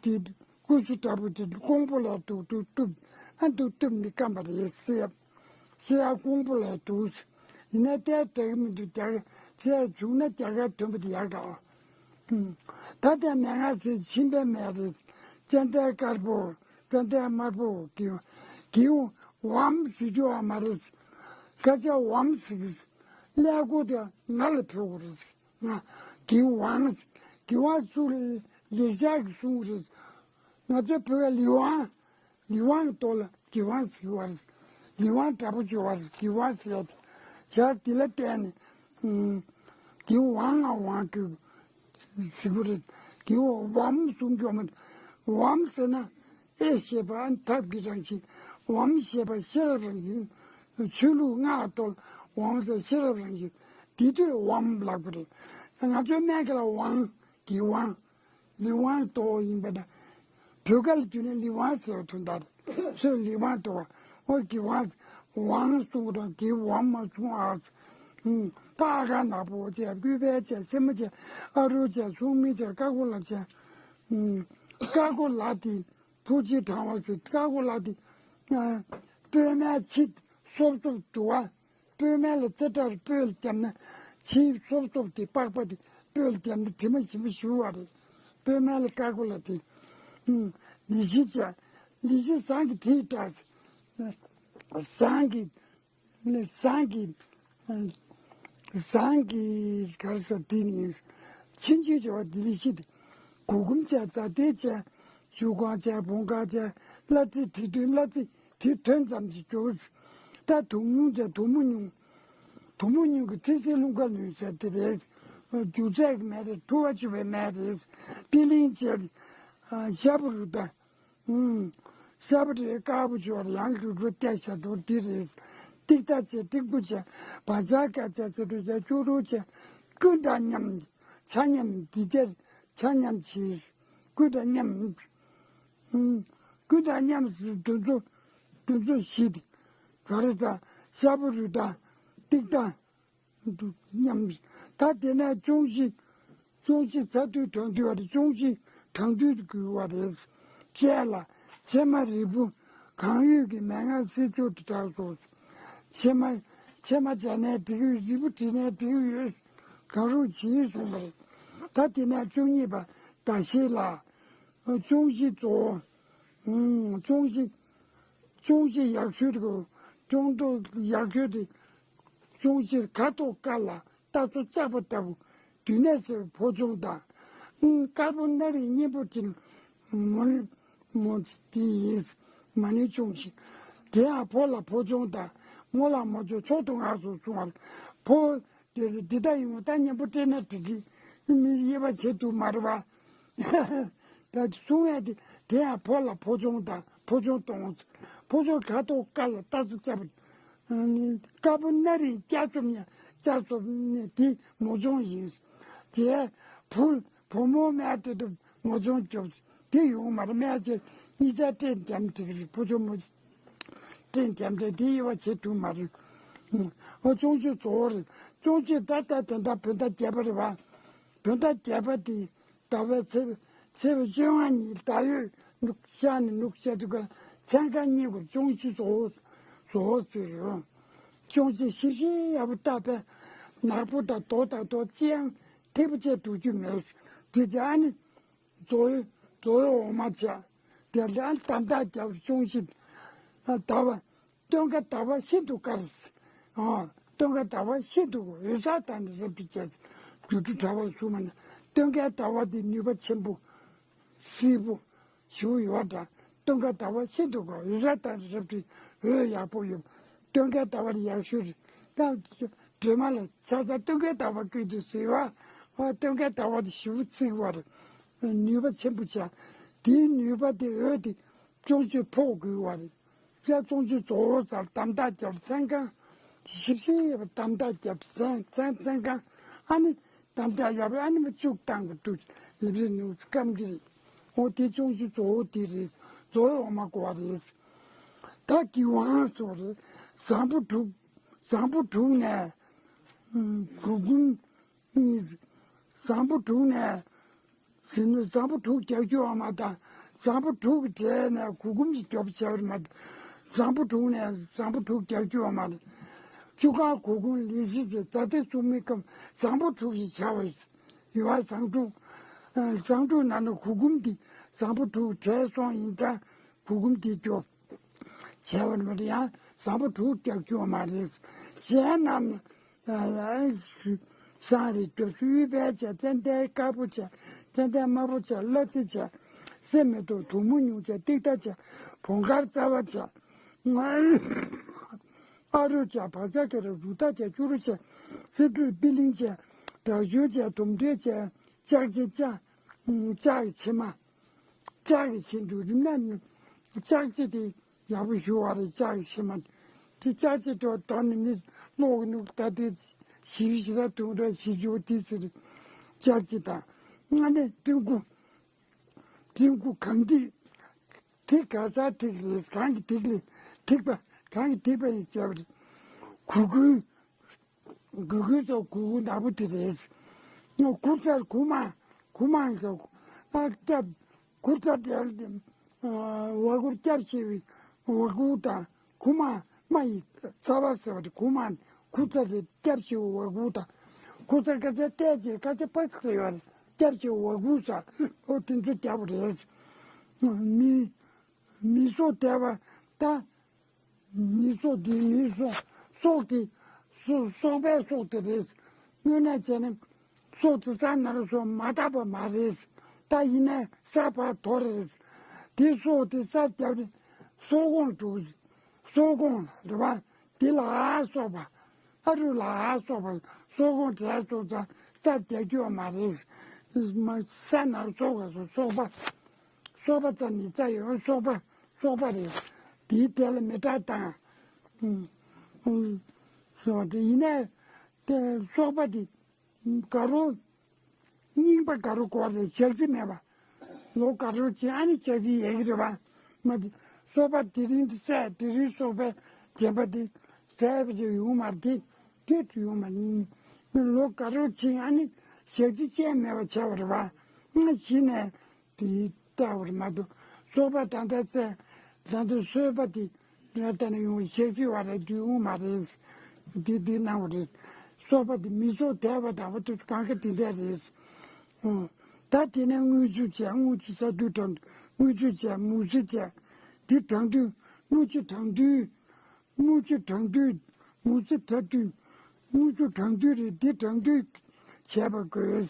དེ། ཀུ་ཤུ་འདྲ་པོ་དེ་ཀོང་པོ་ལ་འདུག་འདུག་གཏུབ། ཨ་འདུག་གཏུབ་ནི་སྐམ་པ་རེད། སེ་ཡ། སེ་ཡ་ཀོང་པོ་ལ་འདུག་ཡིན་ན་ལྟས་དྲག་གི་མི་འདུག་རྒྱ་གར་སེ་ཡ་བྱུང་ན་རྒྱ་གར་ཐོན་པ་དེ་ཡག་ག་བ། ད་ལྟའི་མན་ངག་ཟེར་ཕྱིན་པའི་མེ་རེད། ཙན་དན་དཀར་པོ། ཙན་དན་དམར་པོ། གི་གི་ཝམ་ཟེར་རྒྱུ་བ་མ་རེད། སྐད་ཆ་ཝམ་ཟེར་གི་ཀླད་ཀོར་དེ་ང་ལ་ཕོག་གི་རེད། ང་གི་ཝང་གི་ཝང་ཚུར་ལེགས་སྦྱར་གྱི་གསུང་རེད། ང་ཚོའི་བོད་ཀྱི་ལི་ཝང་། ལི་ཝང་གི་ཐོག་ལ་གི་ཝང་ཟེར་བ་རེད། ལི་ཝང་འདྲ་པོ་བྱོས་བ་རེད། གི་ཝང་ཟེར་ཡ་དེ། བྱ་དེ་ལ་བརྟེན་ནས། ཨུམ། གི་ཝང་ང་ཝང་གི་ཟེར་གི་རེད། གི་ཝམ་གསུང་རྒྱུ་མ་རེད། ཝམ་ཟེར་ན་ཨེ་ཞེས་པ་ཨན་ཐབས་ཀྱི་རང་བཞིན། ཝམ་ཞེས་པ་ཤེས་རབ་རང་བཞིན། ཆོས་ལུགས་སྔགས་ཐོག་ཝམ་ཟེར་ཤེས་རབ་རང་བཞིན། དེ་དུས་ཝམ་ལབ་གི་རེད། ང་ཚོའི་སྨན་གྱི་ལ་ཝང་གི་ཝང་། ལི་ཝང་ཏོ་ཡིན་པ་ན། བོད་སྐད་ལ་བསྒྱུར་ན་ལི་ཝང་ཟེར་བ་དོན་དག་རེད། སོ་ལི་ཝང་ཏོ་བ། ཨོ་གི་ཝང་། ཝང་གསུང་རང་གི་ཝང་མ་གསུང་ཨ། ད་ཨ་ཁ་ནག་པོ་བྱས། སྐུད་པའི་བྱས། སེ་མ་བྱས། ཨ་རུ་བྱས། སུང་མི་བྱས། ཀ་ཀོ་ལ་བྱས། ཀ་ཀོ་ལ་དེ་ཕུ་ཅི་དྲང་བ་ཟེར། ཀ་ཀོ་ལ་དེ་སྤོས་མའི་ཕྱི་སོབ་སོབ་འདུག་བ། སྤོས་མ་ལ་རྩེ་གྲར་སྤོས་ལ་བརྒྱབ་ན། ཕྱིའི་སོབ་སོབ་དེ་པགས་པ་དེ་སྤོས་ལ་བརྒྱབ་ན་དྲི་མ་ཞིམ་པོ་ཞུ་བ་རེད། སྤོས་མ་ལ་ཀ་ཀོ་ལ་དེ། ཨུམ། ལི་ཤི་བྱ། ལི་ཤི་ཟངས་ཀྱི་དེའི་སྒྲ། ཟངས་ཀྱི། ཟངས་ཀྱི། ཟངས་ཀྱི་གར་ས་དེ་ནི། ཕྱིན་ཆད་བྱ་བ་དེ་ལི་ཤི་དེ། གུ་གུམ་བྱ། རྫ་དེ་བྱ། ཞུ་ཁང་བྱ། བོང་ཁ་བྱ། གླ་རྩི་དྲི་བཏོན། གླ་རྩི། དེ་ཐོན་ཙམ་གྱིས་འཇོག་ད་དུང་ཉུང་དེ་དུ་མོ་ཉུང་། དུ་མོ་ཉུང་གི་ཚི་སི་རླུང་ཁ་ལུས་ཟེར་དེ་རེད། རྒྱུ་ཚད་ཀྱི་མེ་རེད། འཁྲུ་བ་བཅུ་བའི་མེ་རེད། པི་ལིང་བྱས། ཤ་བུ་རུ་ད། ཤ་བུ་རེད། དཀར་པོ་ཅོར་ཡང་རུ་རུ་བལྟས་ཤ་དོར་འདི་རེད། ཏིག་ཏ་བྱས། ཏིག་པུ་བྱས། བ་ཇ་ཀ་བྱས། ཚེ་རུ་བྱས། ཅུ་རུ་བྱས། ཀུན་དང་མཉམ། ཆ་མཉམ་འདི་དེར་ཆ་མཉམ་བྱས། ཀུན་དང་མཉམ། ཀུན་དང་མཉམ་དུ་ཚོ་དུ་ཚོ་ཞིག་ག་རེ་ད་ཤ་བུ་རུ་ད་ཏིག་ཏ་མཉམ། ད་དེ་ནས་ཅུང་ཞིག་ཅུང་ཞིག་ཚ་དུས་གྲང་དུས་བ་རེད། ཅུང་ཞིག་གྲང་དུས་དགུ་བ་རེད། བཅས་ལ་ཕྱེ་མ་རིལ་བུ་གང་ཡོད་ཀྱི་མན་ངག་སྲིད་ཚོགས་དུ་གྲགས་སོ། ཕྱེ་མ་ཕྱེ་མ་བྱས་ནས་འགྲིག་ཡོད། རིལ་བུ་བྲིས་ནས་འགྲིག་ཡོད། གང་རུང་བྱིས་སོང་བ་རེད། ད་དེ་ནས་བཅུ་གཉིས་པ་ཟླ་ཤེལ་ལ། ཅུང་ཞིག་རྫོགས། ཨུམ། ཅུང་ཞིག་ཅུང་ཞིག་ཡག་ཤོས་དགོས། ཅུང་ཏོག་ཡག་ཤོས་དེ། ཅུང་ཞིག་ཁ་དོག་དཀར་ལ་རྟ་ཚོ་ལྕགས་པ་ལྟ་བུ། དུས་ནས་སེར་ཕོ་ཅུང་དང་། ཨུམ། དཀར་པོ་སྣ་རིང་སྙིང་པོ་ཅན། མོ་ནི་མོ་དེ་ཡིན། མ་ནི་ཅུང་ཞིག་དེ་ཡང་ཕོ་ལ་ཕོ་ཅུང་དང་། མོ་ལ་མོ་ཅུང་། མཆོག་ཏུ་མངའ་སོགས་གསུང་བར་ཕོ། དེ་འདི་ལྟ་ཡིན་ད་མཉམ་པོ་སྤྲད་ན་འགྲིག་གི། མི་དབྱེ་བ་བྱེད་ཐུབ་མ་རེད་པ། ད་གསུང་ཡ་དེ་དེ་ཡང་ཕོ་ལ་ཕོ་ཅུང་དང་ཕོ་ཅུང་གཏོང་། ཕོ་ཅུང་ཁ་དོག་དཀར་ལ་རྟ་ཚོ་ལྕགས་པ། དཀར་པོ་སྣ་རིང་སྐྱ་བཙོམ་ཡ་སྐྱ་བཙོམ་ནི་དེ་མོ་ཅུང་ཡིན། དེ་བུ་བུ་མོ་སྨད་དེ་དུ་མོ་ཅུང་རྒྱོབ་དེ་ཡོང་མ་རེད། སྨད་ཅེར་གཉིས་ཆ་སྤྲད་འདེམས་འགྲིག་རེད། ཕོ་ཅུང་མོ་སྤྲད་འདེམས་འགྲིག་དེ་དབྱེ་བ་བྱེད་ཐུབ་མ་རེད། ཨོ་ཅུང་ཞིག་རྫོགས་རེད། ཅུང་ཞིག་ད་ལྟ་དོན་དག་བོད་ཟླ་བརྒྱད་པ་རེད་པ། བོད་ཟླ་བརྒྱད་པ་དེ་ཟླ་བའི་ཚེས་ཚེས་པ་བཅོ་ལྔ་ཉིན་ཟླ་འོད་ནུབ་ཤར་ནས་ནུབ་ཤར་དུས་ཀ་མཚན་གང་རྙེད་དགོས། ཅུང་ཞིག་རྫོགས་རྫོགས་ཟེར་རེད། ཅུང་ཞིག་ཞིབ་ཞིབ་ཡག་པོ་བལྟས་པས་ནག་པོ་དང་རྡོ་དང་རྡོ་ཅི་ཡང་ཐེ་བོ་བཅད་འགྲོ་རྒྱུ་མེད། དེ་ཚེ་ཨ་ནི། རྫོགས་ཡོད། རྫོགས་ཡོད་འོ་མ་བྱས། དེ་ལ་དམ་བཏགས་རྒྱབ་ཅུང་ཞིག་ཟླ་བ། སྟོན་ཁ་ཟླ་བ་ཤིན་ཏུ་དཀར། ཨ། སྟོན་ཁ་ཟླ་བ་ཤིན་ཏུ་འོད་གསལ་དང་ནི་རབ་ཏུ་བཅས། སྒྱུ་འཕྲུལ་དྲ་བར་བཟུང་བ་ན། སྟོན་ཁའི་ཟླ་བ་འདི་ནུས་པ་ཆེན་པོ། སིལ་བུ་ཞུ་ཡོད་འདྲ། སྟོན་ཁ་ཟླ་བ་ཤིན་ཏུ་དཀར། འོད་གསལ་དང་ནི་རབ་ཏུ་འོད་ཡག་པོ་ཡོད། སྟོན་ཁའི་ཟླ་བ་ལ་ཡག་ཤོས་རེད། ད་སྒྲོལ་མ་ལ་ཆ་ཚང་སྟོན་ཁའི་ཟླ་བ་ཀུན་ཏུ་གཟིགས་པ། ཨ། སྟོན་ཁའི་ཟླ་བ་དེ་ཞུ་བརྩི་བར་ནུས་པ་ཆེན་པོ་བྱ། དེའི་ནུས་པ་དེ་འོད་དེ་ཅུང་ཞིག་ཕོག་དགོས་པ་རེད། ལྕགས་ཙོང་ཆུ་རྫོགས་ཚར་དམ་བཏགས་རྒྱབ་མཚན་གང་། ཞིབ་ཞིབ་དམ་བཏགས་རྒྱབ་མཚན་མཚན་མཚན་གང་། ཨ་ནི་དམ་བཏགས་ཡག་པོ་ཨ་ནི་མ་བཅུག་བཏང་གི་འདུག་ལེབ་རེ་ནུ་སྐམ་གི་རེད། འོ་དེ་ཅུང་ཞིག་རྫོགས་དེ་རེད། རྫོགས་འོ་མ་གོ་བ་རེད། ད་གི་ཝང་སོགས་རེད། བཟང་པོ་དྲུག་བཟང་པོ་དྲུག་ནས། ཨུམ། གུར་གུམ་གཉིས། བཟང་པོ་དྲུག་ནས། ཟིན་ན་བཟང་པོ་དྲུག་རྒྱག་རྒྱུ་ཡོད་མ་ད། བཟང་པོ་དྲུག་གི་གྲས་ནས་གུར་གུམ་ཞིག་རྒྱོབ་བྱ་བར་མ་ད། བཟང་པོ་དྲུག་ནས་བཟང་པོ་དྲུག་རྒྱག་རྒྱུ་ཡོད་མ་རེད། བཅུ་ཁ་གུར་གུམ་ལས་ཤིག་ཚོས་རྫ་སྟེགས་བཙུགས་མི་སྐབས་བཟང་པོ་དྲུག་ཞིག་བྱ་བ་ཡོད་བ། བཟང་དྲུག་བཟང་དྲུག་ནང་ནས་གུར་གུམ་འདི་བཟང་པོ་དྲུག་གྲས་སོང་ཡིན་ད། གུར་གུམ་འདི་རྒྱོབ། བྱས་པ་ནི་མ་རེད། ཡང་བཟང་པོ་དྲུག་རྒྱག་རྒྱུ་ཡོད་མ་རེད། གཞན་རྣམས་ལ་སང་རེ་རྒྱོབ་སུ་དབུལ་བས་བྱས། ཙན་དན་དཀར་པོ་བྱས། ཙན་དན་དམར་པོ་བྱས། གླ་རྩི་བྱས། སེམས་མེ་ཏོག་དུག་མོ་སྨྱུག་བྱས། ཏིག་ཏ་བྱས། བོང་དཀར་རྩ་བ་བྱས། ཨ་རུ་བྱས། བག་ཆགས་ཀྱི་ར་རུ་ཏ་བྱས། ཅུ་རུ་བྱས། སེ་འབྲུ་པི་ལིང་བྱས། དྲག་ཤུལ་བྱས། དུམ་གྲོད་བྱས། ལྕགས་ཕྱེ་ལྕགས། ལྕགས་ཀྱི་ཕྱེ་མ། ལྕགས་ཀྱི་ཕྱེ་འདུག་རིམ་ན་ནི་ལྕགས་ཕྱེ་དེ་ཡག་པོ་ཞུ་བ་རེད། ལྕགས་ཀྱི་ཕྱེ་མ་དེ་ལྕགས་ཕྱེ་དེ་ད་ནི་མི་ཀློག་གི་འདུག་ད་དེ་ཞིབ་ཞིབ་ད་དུང་ར་ཞིབ་ཞིབ་དེ་ཟེར། ལྕགས་ཕྱེ་དང་ང་ནི་ཏིང་ཀུ། ཏིང་ཀུ་གངས་ཏི། ཐིག་ག་ས་ཐིག་རེད། གངས་ཀྱི་ཐིག་ལེ། ཐིག་པ། གངས་ཀྱི་ཐིག་པ་ཡིན་བྱ་བ་རེད། གུ་གུལ། གུ་གུལ་སོགས་གུ་གུ་ནག་པོ་དེ་རེད། གུར་ཚར་གུ་མ། གུ་མ་སོགས་ཨ་སྐྱབས། གུར་ཚར་དེ་ཨ་བ་གུར་སྐྱབས་ཆེ་བའི་བ་གུ་དང་གུ་མ། མ་ཡི་རྩ་བ་ཟེར་བ་དེ་གུ་མ། གུར་ཚར་དེ་སྐྱབས་ཆེ་བའི་བ་གུ་དང་། གུར་ཚར་ཀ་ཚ་ཏའི་ཅེར་ཀ་ཚ་པ་ཟེར་བ་རེད། སྐྱབས་ཆེ་བའི་བ་གུ་ས། ཨོ་དེ་ཚོ་སྐྱབས་རེད། མི། མི་སོགས་དེ་བ་ད། མི་སྲོག་དེ་མི་སྲོག་སྲོག་དེ་སྲོག་སྲོག་པའི་སྲོག་དེ་རེད། དངོས་གནས་བྱས་ན་སྲོག་དེ་ས་ནར་སོགས་མ་དག་པ་མ་རེད། ད་ཡིན་ནའི་ས་བར་དོ་རེད། དེ་སྲོག་དེ་ས་རྒྱབ་ནས་སྲོག་གོང་འགྲོ། སྲོག་གོང་རེད་བ། དེ་ལ་སོགས་པ། ཨ་རུ་ལ་སོགས་པ་སྲོག་གོང་དེ་སོགས་ཙང་ས་རྒྱབ་རྒྱུ་མ་རེད། མ་ས་ནར་སོགས་པ་སོགས་པ། སོགས་པ་ཙམ་ནི་རྩ་ཡོད། སོགས་པ་སོགས་པ་རེད། དེའི་དེ་ལ་མི་སྐྲག་དང་། ཨུམ། ཨུམ། སོགས་དེ་ཡིན་ནའི་དེ་སོགས་པ་དེ་དགའ་རོགས་རྙིང་པ་དགའ་རོགས་དགོས་རེད། ཆག་ཚི་མེད་པ། ལོ་དགའ་རོགས་ཅིག་ཨ་ནི་ཆག་ཚི་ཡག་གི་རེད་བ། མ་དེ་སོགས་པ་དེ་རིང་དེ་ཟས་དེ་རིང་སོགས་པའི་བྱེད་པ་དེ་ཟས་པ་ཅིག་ཡོང་མ་རེད། དེ་དུས་ཡོང་མ་རེད། ལོ་དགའ་རོགས་ཅིག་ཨ་ནི་ཆག་ཚི་ཅན་མེད་པ་ཆགས་པ་རེད་བ། ང་གཞི་ནས། དེའི་ལྟ་བར་མ་དུ་སོགས་པ་ད་ལྟ་བཙལ། ད་ལྟ་སོས་པ་དེ་ལ་ལྟ་ན་ཡོང་བའི་ཞག་ཚི་བ་རེད། དུས་འོང་མ་རེད། དེ་དེ་སྣང་བ་རེད། སོགས་པ་དེ་མི་སོགས་དད་པ་དང་བ་དུ་གང་ག་དེ་འདྲ་རེད། ཨོ། ད་དེ་ནས་དངུལ་ཆུ་བྱས། དངུལ་ཆུ་ས་དུས་དྲང་དངུལ་ཆུ་བྱས། མུ་ཟི་བྱས། དེ་དྲང་དུས་དངུལ་ཆུ་དྲང་དུས། དངུལ་ཆུ་དྲང་དུས། དངུལ་ཆུ་དྲང་དུས། དངུལ་ཆུ་དྲང་དུས་རེད། འདི་དྲང་དུས་བྱས་པ་དགོས།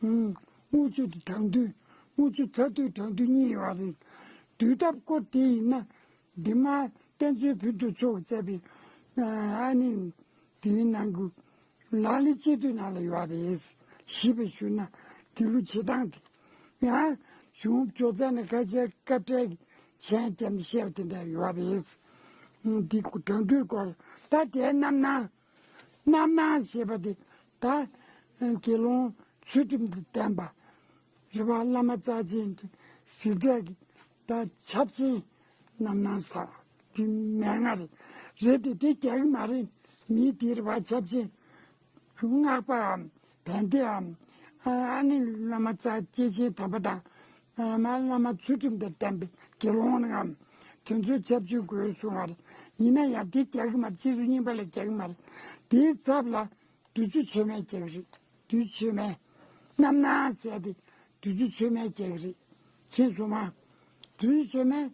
ཨུམ། དངུལ་ཆུ་དེ་དྲང་དུས། དངུལ་ཆུ་ཚ་དུས་དྲང་དུས་གཉིས་ཡོད་རེད། དུས་ཐབས་སྐོར་དེ་ཡིན་ན། འདི་མ་བསྟན་འཛིན་ཕུན་ཚོགས་མཆོག་མཛད་པའི་ཨ་ནི་དེའི་ནང་གི་ལག་ལེན་སྤྱི་འཐུས་ནང་ལ་ཡོད་རེད། ཞིབ་པ་ཞུ་ན་དེ་ལུ་བྱེད་སྟངས་དེ། ཡང་གཞུང་སྤྱོད་ཚན་ནི་ཁ་ཆེ་སྐབས་འཕྲལ་གྱི་མཆན་བརྒྱབ་ནས་བཤད་པ་དེ་འདྲ་ཡོད་རེད། འདི་དྲང་དུས་སྐོར་ད་དེ་རྣམ་སྣང་། རྣམ་སྣང་ཞེས་པ་དེ་ད་དགེ་སློང་ཚུལ་ཁྲིམས་དང་ལྡན་པ་རེད་བ། བླ་མ་རྩ་ཆེན་ཞིག་གྲས་ཀྱི་ད་ཆབ་ཆེན་རྣམ་སྣང་ཟེར་དེ་མན་ངག་རེད། རེད་དེ་དེ་རྒྱག་གི་མ་རེད། མི་དེ་རེད་བ། ཆབ་ཆེན་སྔགས་པའམ་བན་དེའམ་ཨ་ནི་བླ་མ་རྩ་སྐྱེས་ཆེན་དམ་པ་དང་། ཨ་མ་བླ་མ་ཚུལ་ཁྲིམས་དང་ལྡན་པའི་དགེ་སློང་ནའམ་དེ་ཚོའི་ཆབ་ཆུ་དགོས་གསུང་བ་རེད། ཡིན་ན་ཡང་དེ་རྒྱག་གི་མ་རེད། ཕྱིས་སུ་རྙིང་པ་ལ་རྒྱག་གི་མ་རེད། དེའི་ཚབ་ལ་བདུད་རྩི་མཆོད་མེ་རྒྱག་གི་རེད། བདུད་མཆོད་མེ། རྣམ་སྣང་ཟེར་དེ་བདུད་རྩི་མཆོད་མེ་རྒྱག་གི་རེད། མཁྱེན་སོང་ང་། བདུད་རྩི་བྱེ་མ་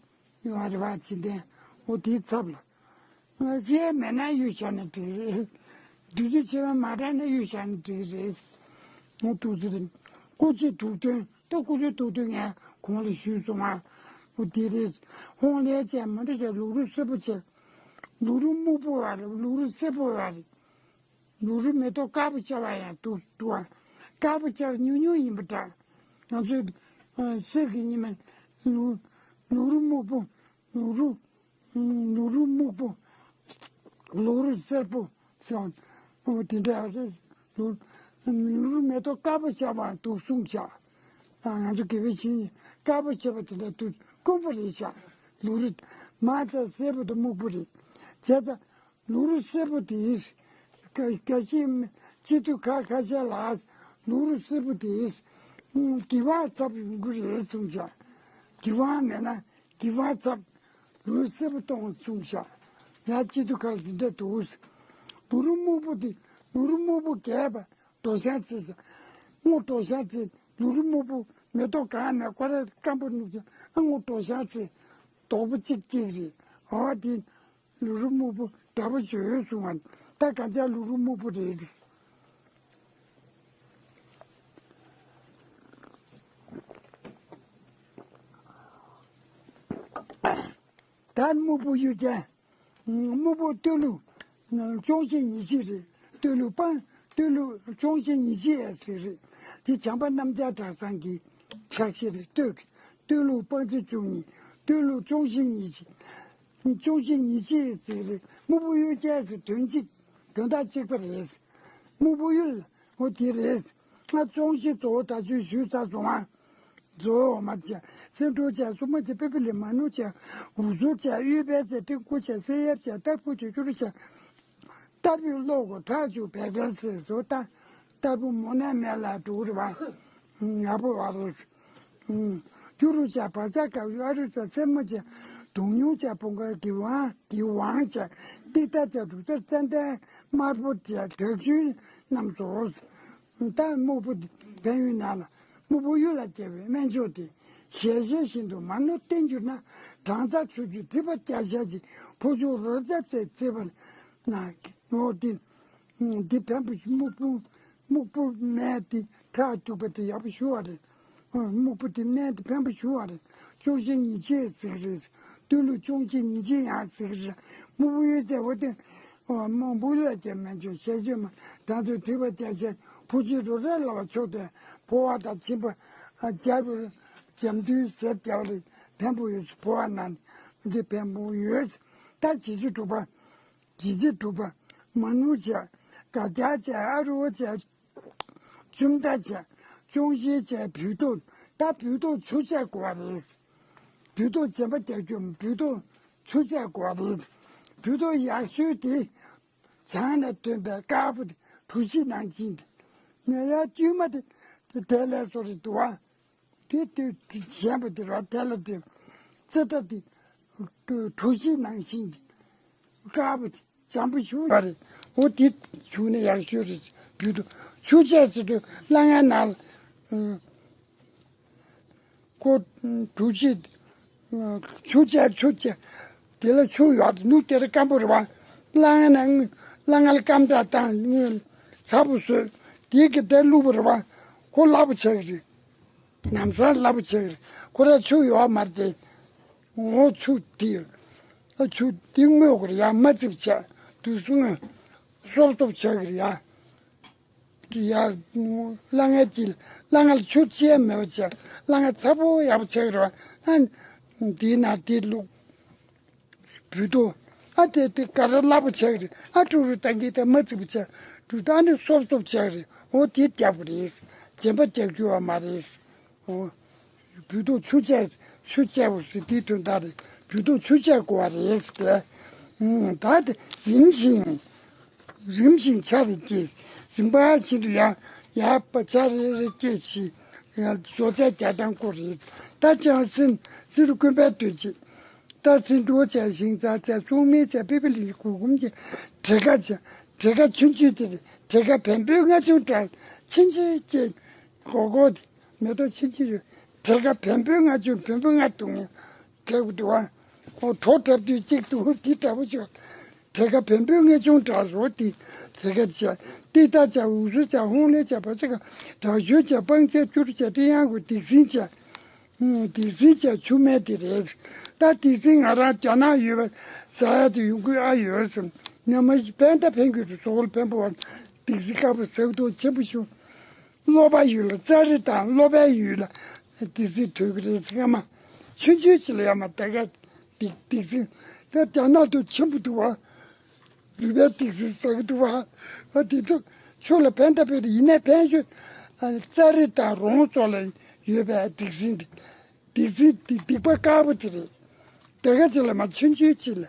ཡོད་རེད་བ། བྱེ་ལྡན། འོ་དེའི་ཚབ་ལ། ཨ་ཅེ་མེད་ན་གཡུ་བཞག་ན་འགྲིག་རེད། བདུད་རྩི་བྱེ་མ་མ་དྲག་ན་གཡུ་བཞག་ན་འགྲིག་རེད། འོ་དུག་རྩི་རེད། ཀོ་ཅི་དུག་ཐོན། ད་ཀོ་ཅི་དུག་ཐོན་ངས་གོང་ལ་ཞུས་སོང་ང་། འོ་དེ་རེད། ཧོང་ལས་བྱས་མ་འདྲ་བྱས་ལུག་རུ་སེར་པོ་བྱས། ལུག་རུ་སྨུག་པོ་ཡོད་རེད། ལུག་རུ་སེར་པོ་ཡོད་རེད། ལུག་རུ་མེ་ཏོག་དཀར་པོ་བྱ་བ་ཡང་འདུག་འདུག་ཨ། དཀར་པོ་བྱ་བ་ཉུང་ཉུང་ཡིན་པ་འདྲ། ང་ཚོའི་ཨ་གསེར་གྱི་ཉི་མ་ལུག་ལུག་རུ་སྨུག་པོ། ལུག་རུ་ལུག་རུ་སྨུག་པོ། ལུག་རུ་སེར་པོ་སོགས། ཨོ་དེ་འདྲ་རེད། ལུག་ལུག་རུ་མེ་ཏོག་དཀར་པོ་བྱ་བ་འདུག་གསུངས་བཞག་ཨ་ང་ཚོ་དགེ་བའི་བཤེས་གཉེན་དཀར་པོ་བྱ་བ་དེ་འདྲ་འདུག་དཀོན་པོ་རེད་བཞག་ལུག་རུ་མ་ཚ་སེར་པོ་དང་སྨུག་པོ་རེད། བྱས་ཙང་། ལུག་རུ་སེར་པོ་དེས། སྐད་ཅིག་སྤྱི་འཐུས་ཁ་ཁ་ཤས་ལ་ལུག་རུ་སེར་པོ་དེས། གི་ཝང་ཚབ་ཡོང་གི་རེད་གསུངས་བྱས། གི་ཝང་མེད་ན་གི་ཝང་ཚབ། ལུག་རུ་སེར་པོ་གཏོང་གསུངས་བྱས། ཡང་སྤྱི་འཐུས་ཁ་ལ་འདི་འདྲ་འདུག་ལུག་རུ་སྨུག་པོ་དེ་ལུག་རུ་སྨུག་པོ་རྒྱས་པ་དོ་ཤང་ཚེ། སྔོ་དོ་ཤང་ཚེ་ལུག་རུ་སྨུག་པོ་མེ་ཏོག་གང་མེད་ཁོ་ར་སྐམ་པོ་ནུབ་ཀྱང་སྔོ་དོ་ཤང་ཚེ་དོག་པོ་གཅིག་གཅིག་རེད། འོ་དེ། ལུག་རུ་སྨུག་པོ་འདྲ་པོ་ཞིག་ཡོད་གསུང་བ། ད་ག་ཚད་ལུག་རུ་སྨུག་པོ་རེད། ད་སྨུག་པོ་གཡུ་ཅན། སྨུག་པོ་སྟོད་ལུགས། ཅོང་ཞེ་ཉི་ཤིག་རེད། སྟོད་ལུགས་སྤང་སྟོད་ལུགས་ཅོང་ཞེ་ཉི་ཤིག་ཨེ་ཟེར་རེད། དེ་བྱམས་པ་རྣམ་རྒྱལ་གྲྭ་ཚང་གི་ཕྱག་བཞེས་རེད། སྟོད་ཀྱི་སྟོད་ལུགས་སྤང་རྩི་བཅུ་གཉིས། སྟོད་ལུགས་ཅོང་ཞེ་ཉི་ཤིག་ཅོང་ཞེ་ཉི་ཤིག་ཟེར་རེད། སྨུག་པོ་གཡུ་ཅན་ཟེར་དོན་གཅིག་དོན་དག་གཅིག་པ་རེད། སྨུག་པོ་གཡུ་ལ་འོ་དེ་རེད། ང་ཅོང་ཞེ་གཙོ་བོ་ད་ཆོས་ཞུས་ཚར་སོང་ང་། གཙོ་བོ་འོ་མ་བྱས་སེང་ཕྲུག་བྱས་སྲུ་མོ་བྱས་པི་པི་ལི་མ་ནུ་བྱས་འུ་ཚུགས་བྱས་གཡུ་བལ་བྱས་སྤྲིན་ཁུ་བྱས་སེ་ཡབ་བྱས་སྟར་ཁུ་བྱས་ཀྱུ་རུ་བྱས། སྟར་བུའི་གློག་གོ་ཁྲག་ཆུ་བད་ཀན་ཚེ་བཟོ་ལྟ། སྟར་བུ་མོ་ནས་མེ་ལ་འགྲོ་རེ་བ། ང་པོ་བ་རེད། ཀྱུ་རུ་བྱས་བ་ཚ་དཀར་ཡུ་ཨ་རུ་བྱས་སེར་མོ་བྱས་དུང་ཉུང་བྱས་བུང་ག་གི་ཝང་གི་ཝང་བྱས་ཏི་ཏ་བྱས་དྲུག་རྩ་ཙན་དན་དམར་པོ་བྱས་དྲག་ཆུའི་རྣམས་སོ། ད་སྨུག་པོ་བལ་ཡུལ་ནང་ལ་སྨུག་པོ་གཡུ་ལ་སྐྱེ་བའི་སྨན་མཆོག་དེ། ཞལ་བཞེས་བཞིན་དུ་མ་ནོར་བསྟེན་གྱུར་ན། སྦྲང་རྩི་ཆུ་བཅུད་དྲི་ཕབ་རྒྱ་ཞལ་གྱི་ཕོ་ཆུ་རོལ་རྩ་རྩེ་རྩེ་བར་ན། འོ་དེ། འདི་བེམ་པོ་སྨུག་པོ་སྨུག་པོ་སྨན་དེ་ཁྲག་སྐྱུག་པ་དེ་ཡག་པོ་ཞུ་བ་རེད། སྨུག་པོ་དེ་སྨན་དེ་བེམ་པོ་ཞུ་བ་རེད། ཅོང་ཞེ་ཉི་ཤིག་ཟེར་གི་རེད། སྟོད་ལུགས་ཅོང་ཞེ་ཉི་ཤིག་ཡང་ཟེར་གི་རེད། སྨུག་པོ་གཡུ་ཟེར་བ་དེ། སྨུག་པོ་གཡུ་ལ་སྐྱེ་སྨན་མཆོག་ཞལ་བཞེས་མ་སྦྲང་རྩི་དྲི་ཕབ་རྒྱ་ཞལ་ཕོ་ཆུ་རོལ་རྩ་ལ་བ་མཆོག་དེ་འཕོ་བ་དང་མཆིན་པ་རྒྱ་རུ་རྒྱ་མདུན་ཟེར་རྒྱ་བ་རེད། བེམ་པོ་གཡུ་འཕོ་བ་ན་འདི་བེམ་པོ་གཡུ། ད་བྱི་ཅུང་དྲུག་པ། བྱི་ཅུང་དྲུག་པ། མ་ནུ་བྱས། དགའ་རྒྱ་བྱས། ཨ་རུ་བྱས། ཅུམ་ཏ་བྱས། ཅོང་ཞེ་བྱས། བུལ་ཏོག་ད་བུལ་ཏོག་ཆུ་བྱས་དགོས་པ་རེད། བུལ་ཏོག་རྗེན་པ་རྒྱག་རྒྱུ་བུལ་ཏོག་ཆུ་བྱས་དགོས་པ་རེད། བུལ་ཏོག་ཡག་ཤོས་དེ། བྱང་ནས་ཐོན་པའི་དཀར་པོ་དེ་གྲོ་ཞིབ་ནང་བཞིན་དེ། ངས་ཡར་དཀྱུས་མ་དེ་དེ་ལས་སོ་རེད་འདུག་བ། དེ་དེ་གཞན་པ་དེ་ར་དེ་ལ་དེ་རྩེ་ད་དེ་གྲོ་ཞིབ་ནང་བཞིན་དེ་དཀར་པོ་དེ་འཇམ་པོ་ཞུ་བ་རེད། འོ་དེ་བྱུགས་ནས་ཡག་ཤོས་རེད། བུལ་ཏོག་ཆུ་བྱས་ཟེར་དུས་སླ་ང་ནང་ལ་ཁོ་གྲོ་ཞིབ་ཆུ་བྱས་ཆུ་བྱས་དེ་ལ་ཆུ་ཡོད་དེ་ནུ་དེ་ར་སྐམ་པོ་རེད་བ། སླ་ང་ནང་སླ་ང་ལ་སྐམ་དྲག་བཏང་ཚ་པོ་བཟོས་དེ་གི་དེ་བླུགས་པ་རེད་བ། ཁོ་སླ་པོ་ཆགས་ཀྱི་རེད། ནམ་སང་སླ་པོ་ཆགས་ཀྱི་རེད། ཁོ་ར་ཆུ་ཡོད་མ་རེད་དེ། འོ་ཆུ་དེ། ཨ་ཆུ་དེ་སྔོས་དགོས་རེད་ཡ། མ་བརྩིབས་བྱས་དུས་སུ་སྔོས་སོབ་སོབ་ཆགས་ཀྱི་རེད་ཡ། ཡ། སླ་ངའི་དཀྱིལ་སླ་ང་ལ་ཆུ་ཅི་ཡང་མེད་པ་བྱས་སླ་ང་ཚ་པོ་ཡག་པོ་ཆགས་ཀྱི་རེད་བ། ཨ་དེའི་ནང་དེ་བླུགས། བུལ་ཏོག་ཨ་དེ་དེ་ག་རེ་སླ་པོ་ཆགས་ཀྱི་རེད། ཨ་ཀྲུག་ཀྲུག་བཏང་གི་དེ་མ་བརྩིགས་པ་ཆགས་ཀྲུག་ཀྲུག་ཨ་ནི་སོབ་སོབ་ཆགས་ཀྱི་རེད། འོ་དེ་རྒྱག་དགོས་རེད། རྗེན་པ་རྒྱག་རྒྱུ་བ་མ་རེད། འོ། བུལ་ཏོག་ཆུ་བཅད་ཆུ་བཅད་པོ་ཟེར་དེའི་དོན་དག་རེད། བུལ་ཏོག་ཆུ་བཅད་དགོས་པ་རེད་ཟེར་ཏེ། ཨུམ། ད་དེ་རིམ་བཞིན་རིམ་བཞིན་ཆ་རེ་སྐྱེས། རིམ་པ་བཞིན་དུ་ཡང་ཡར་པ་ཆ་རེ་རེ་སྐྱེས་ཤིང་ཡང་བཟོ་རྩལ་རྒྱག་སྟངས་སྐོར་རེད། ད་ཅང་སྲིན་སྲིན་རུ་དཀོན་པའི་དོན་བྱེད། ད་སྲིན་འབྲོག་བྱས་ཞིང་ཚ་བྱས་སྲུང་མི་བྱས་པི་པི་ལི་གུ་གུམ་བྱས་བྲེ་ཁ་བྱས་བྲེ་ཁ་ཆུང་ཆུང་དེ་རེད། བྲེ་ཁ་བེམ་པོའི་རྔ་ཆུང་འདྲ་ཆུང་ཆུང་སྐྱེས་སྒོ་སྒོ་དེ། མེ་ཏོག་ཆུང་ཆུང་རེད། བྲེ་ཁ་བེམ་པོའི་རྔ་ཆུང་བེམ་པོའི་རྔ་བརྡུང་ངེ་ དྲག་པོ་འདུག་བ། ཨོ་གྲོ་འཁྲབ་དུས་གཅིག་ཏུ་འདི་འདྲ་པོ་ཞིག་དེ་ག་བེམ་པོའི་ངེས་ཆུང་འདྲ་བོ་དེ་དེ་ག་བྱས། ཏི་ཏ་བྱས། འུ་སུ་བྱས། ཧོང་ལེ་བྱས། བ་ཅི་ག་དྲག་ཤུལ་བྱས། སྤང་བྱས། སྐྱུར་བྱས། སྤྲི་ཡང་གུ་སྡིག་སྲིན་བྱས། ཨུམ། སྡིག་སྲིན་བྱས་ཆུ་སྨན་དེ་རེད། ད་སྡིག་སྲིན་ང་རང་རྒྱ་ནག་ཡོད་པ་ཟ་ཡ་དེ་ཡོང་གི་ཨ་ཡོད་སོང་། ཉི་མ་ཞིག་ཕན་ད་ཕན་གྱི་རུ་སོག་ལ་ཕན་པོ་བ། སྡིག་སྲིན་དཀར་པོ་ཟག་དོ་ཆེན་པོ་ཞུ། སློབ་པ་ཡུལ་ལ་ཙ་རི་དང་སློབ་པའི་ཡུལ་ལ་སྡིག་སྲིན་ཐོས་ཀྱི་རེད་ཟེར། ང་མ་ཆུང་ཆུང་ཅིག་ལ་ཡ་མ་ད་ག་སྡིག་སྡིག་སྲིན་ད་རྒྱ་ནག་ཏུ་ཆེན་པོ་འདུག་བ། རུས་པའི་སྡིག་སྲིན་ཟག་གི་འདུག་བ། ཨ་དེ་ཚོ་ཆུ་ལ་ཕན་ད་ཕན་དེ་ཡིན་ནའི་ཕན་ཞུ། ཙ་རི་དང་རོང་ཚོ་ལ་ཡོད་པའི་སྡིག་སྲིན་དེ། སྡིག་སྲིན་དེ་སྡིག་པ་དཀར་པོ་དེ་རེད། དེ་ག་ཅིག་ལ་མ་ཆུང་ཆུང་ཅིག་ལ།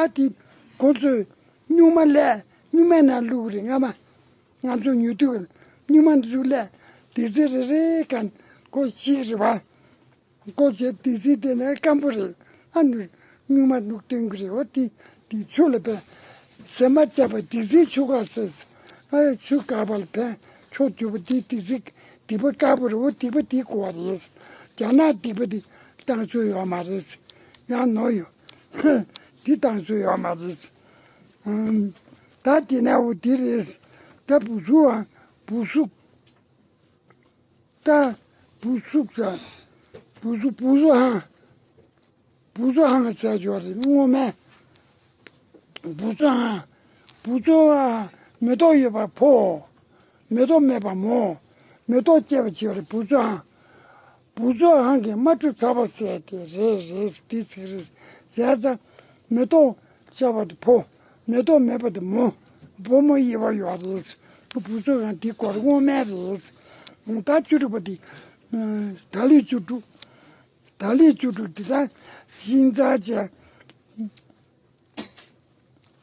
ཨ་དེ་ཁོང་ཚོས་སྨྱུག་མ་ལས་སྨྱུག་མའི་ནང་བླུགས་རེད། ང་མ་ང་ཚོ་ཉོ་དུས་སྨྱུག་མ་འདི་ཚོ་ལས་སྡིག་སྲིན་རེ་རེ་ག་ཁོ་ཞིག་རེད་བ། ཀོ་ཆེ་དེ་སྲིད་དེ་ནས་སྐམ་པོ་རེད། ཨ་ནི་སྨྱུག་མ་ནུག་སྟོན་གི་རེད། འོ་དེ་དེ་ཆུ་ལ་ཕན། ཟེ་མ་བཅད་པ་དེ་སྲིད་ཆུ་ཁ་ཟེར། ཨ་ཆུ་ག་པ་ལ་ཕན་ཆོག་རྒྱུ་པ་དེ་དེ་སྲིད་སྡིག་པ་དཀར་པོ་རེད། འོ་སྡིག་པ་དེ་གོ་བ་རེད། རྒྱ་ནག་སྡིག་པ་དེ་བཏང་ཚོད་ཡོད་མ་རེད། ཡང་ནོར་ཡོད། དེ་བཏང་ཚོད་ཡོད་མ་རེད། ཨམ། ད་དེ་ནས་འོ་དེ་རེད། ད་བུ་ཟུག་ཨ་བུ་ཟུག་ད་བུ་ཚུགས་ཙ། བུ་ཚུགས་བུ་ཚུགས་ཧང་། བུ་ཚུགས་ཧང་ཟེར་ཡོད་རེད་སྔོན་མས། བུ་ཚུགས་ཧང་། བུ་ཚུགས་ཧང་། མེ་ཏོག་ཡོད་པ་ཕོ། མེ་ཏོག་མེད་པ་མོ། མེ་ཏོག་སྐྱེས་པ་བྱེད་པ་རེད་བུ་ཚུགས་ཧང་། བུ་ཚུགས་ཧང་གི་མ་གྲུབ་ཚ་བ་ཟེར་དེ་རེད་རེད་དེ་ཚིག་རེད་ཟེར་ཙ། མེ་ཏོག་ཤ་བ་དེ་ཕོ། མེ་ཏོག་མེད་པ་དེ་མོ། བུ་མོ་ཡི་བ་ཡོད་རེད། བུ་ཚོ་ཡང་དེ་སྐོར་དངོས་མེད་རེད། ད་བཅུ་དྲུག་པ་དེ། ད་ལི་བཅུ་དྲུག་ད་ལི་བཅུ་དྲུག་དེ་ད་ཤིང་ཚ་བྱས།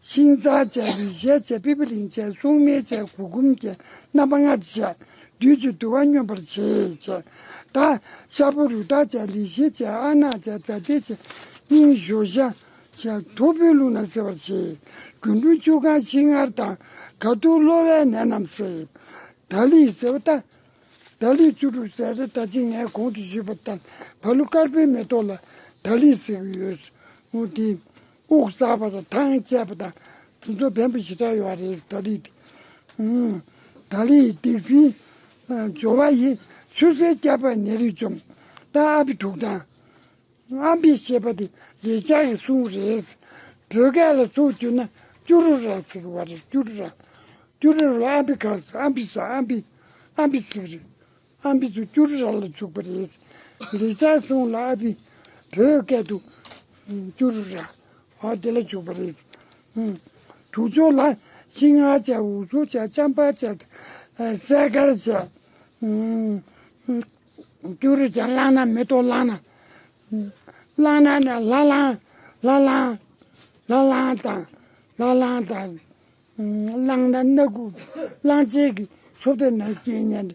ཤིང་ཚ་བྱས། རི་ཞལ་བྱས། པི་པི་ལིང་བྱས། སྲུང་མའི་བྱས། གུ་གུམ་བྱས། རྣམ་པ་ལྔ་བྱས། བདུད་ཀྱི་འདུལ་བ་སྙོམས་པར་བྱེད་བྱས། ད་ཤ་བོ་རུ་ཏ་བྱས། ལི་ཤི་བྱས། ཨ་ནག་བྱས། ཛ་ཏི་བྱས། སྙིང་ཞོ་ཤ་བྱས། དུག་པོའི་རླུང་ནང་བསིལ་བར་བྱེད། རྒྱུ་འབྲུ་ཆུ་གང་ཤིང་མངར་དང་། ག་དུས་གློ་བའི་ནད་རྣམས་སེལ། ད་ལི་ཟེར་བ་ད། ད་ལི་བཅུ་དྲུག་ཟེར་ཏེ་ད་ཅི་ངས་གོང་དུ་ཞུས་པ་ལྟར་བ་ལུ་དཀར་པོའི་མེ་ཏོག་ལ་ད་ལི་ཟེར་གྱི་ཡོད། འོ་དེ་དབུགས་བསགས་པ་དང་ཐང་བཅད་པ་དང་དེ་ཚོ་ཕན་པ་ཞེ་དྲག་ཡོད་རེད། ད་ལི་དེ། ཨུམ། ད་ལི་སྡིག་སྲིན་སྦྱོར་བ་ཡི། ཆུ་སེར་སྐྱ་པ་ནད་རིགས་འཇོམས། ད་ཨ་བི་དྲུག་དང་། ཨམ་བི་ཞེས་པ་དེ་ལེགས་སྦྱར་གྱི་གསུང་རེད། བོད་སྐད་ལ་ཚུར་བསྒྱུར་ན་སྐྱུ་རུ་ར་ཟེར་གྱི་བ་རེད། སྐྱུ་རུ་ར། སྐྱུ་རུ་ར་ལ་ཨམ་བི་ག་ཟེར། ཨམ་བི་ཟེར། ཨམ་བི། ཨམ་བི་ཟེར་གྱི་རེད། ཨམ་བི་ཚུར་སྐྱུ་རུ་ར་ལ་འཇུག་པ་རེད། ལེགས་སྦྱར་གསུང་ལ་ཨ་བི། བོད་སྐད་དུ་སྐྱུ་རུ་ར། འོ་དེ་ལ་འཇུག་པ་རེད། དྲུག་སྦྱོར་ལ་ཤིང་མངར་བྱས། འུ་ཚུགས་བྱས། རྐྱང་པ་བྱས། སྲས་མཁར་བྱས། སྐྱུ་རུ་བྱས། གླང་སྣ་མེ་ཏོག་གླང་སྣ། གླང་སྣ་ནི་ལྷ་གླང་། ལྷ་གླང་། ལྷ་གླང་དང་། ལྷ་གླང་དང་། གླང་སྣ་སྣ་ཁུག་གླང་ཆེན་གྱི་ཚོ་དེ་ནང་སྐྱེས་ཉན།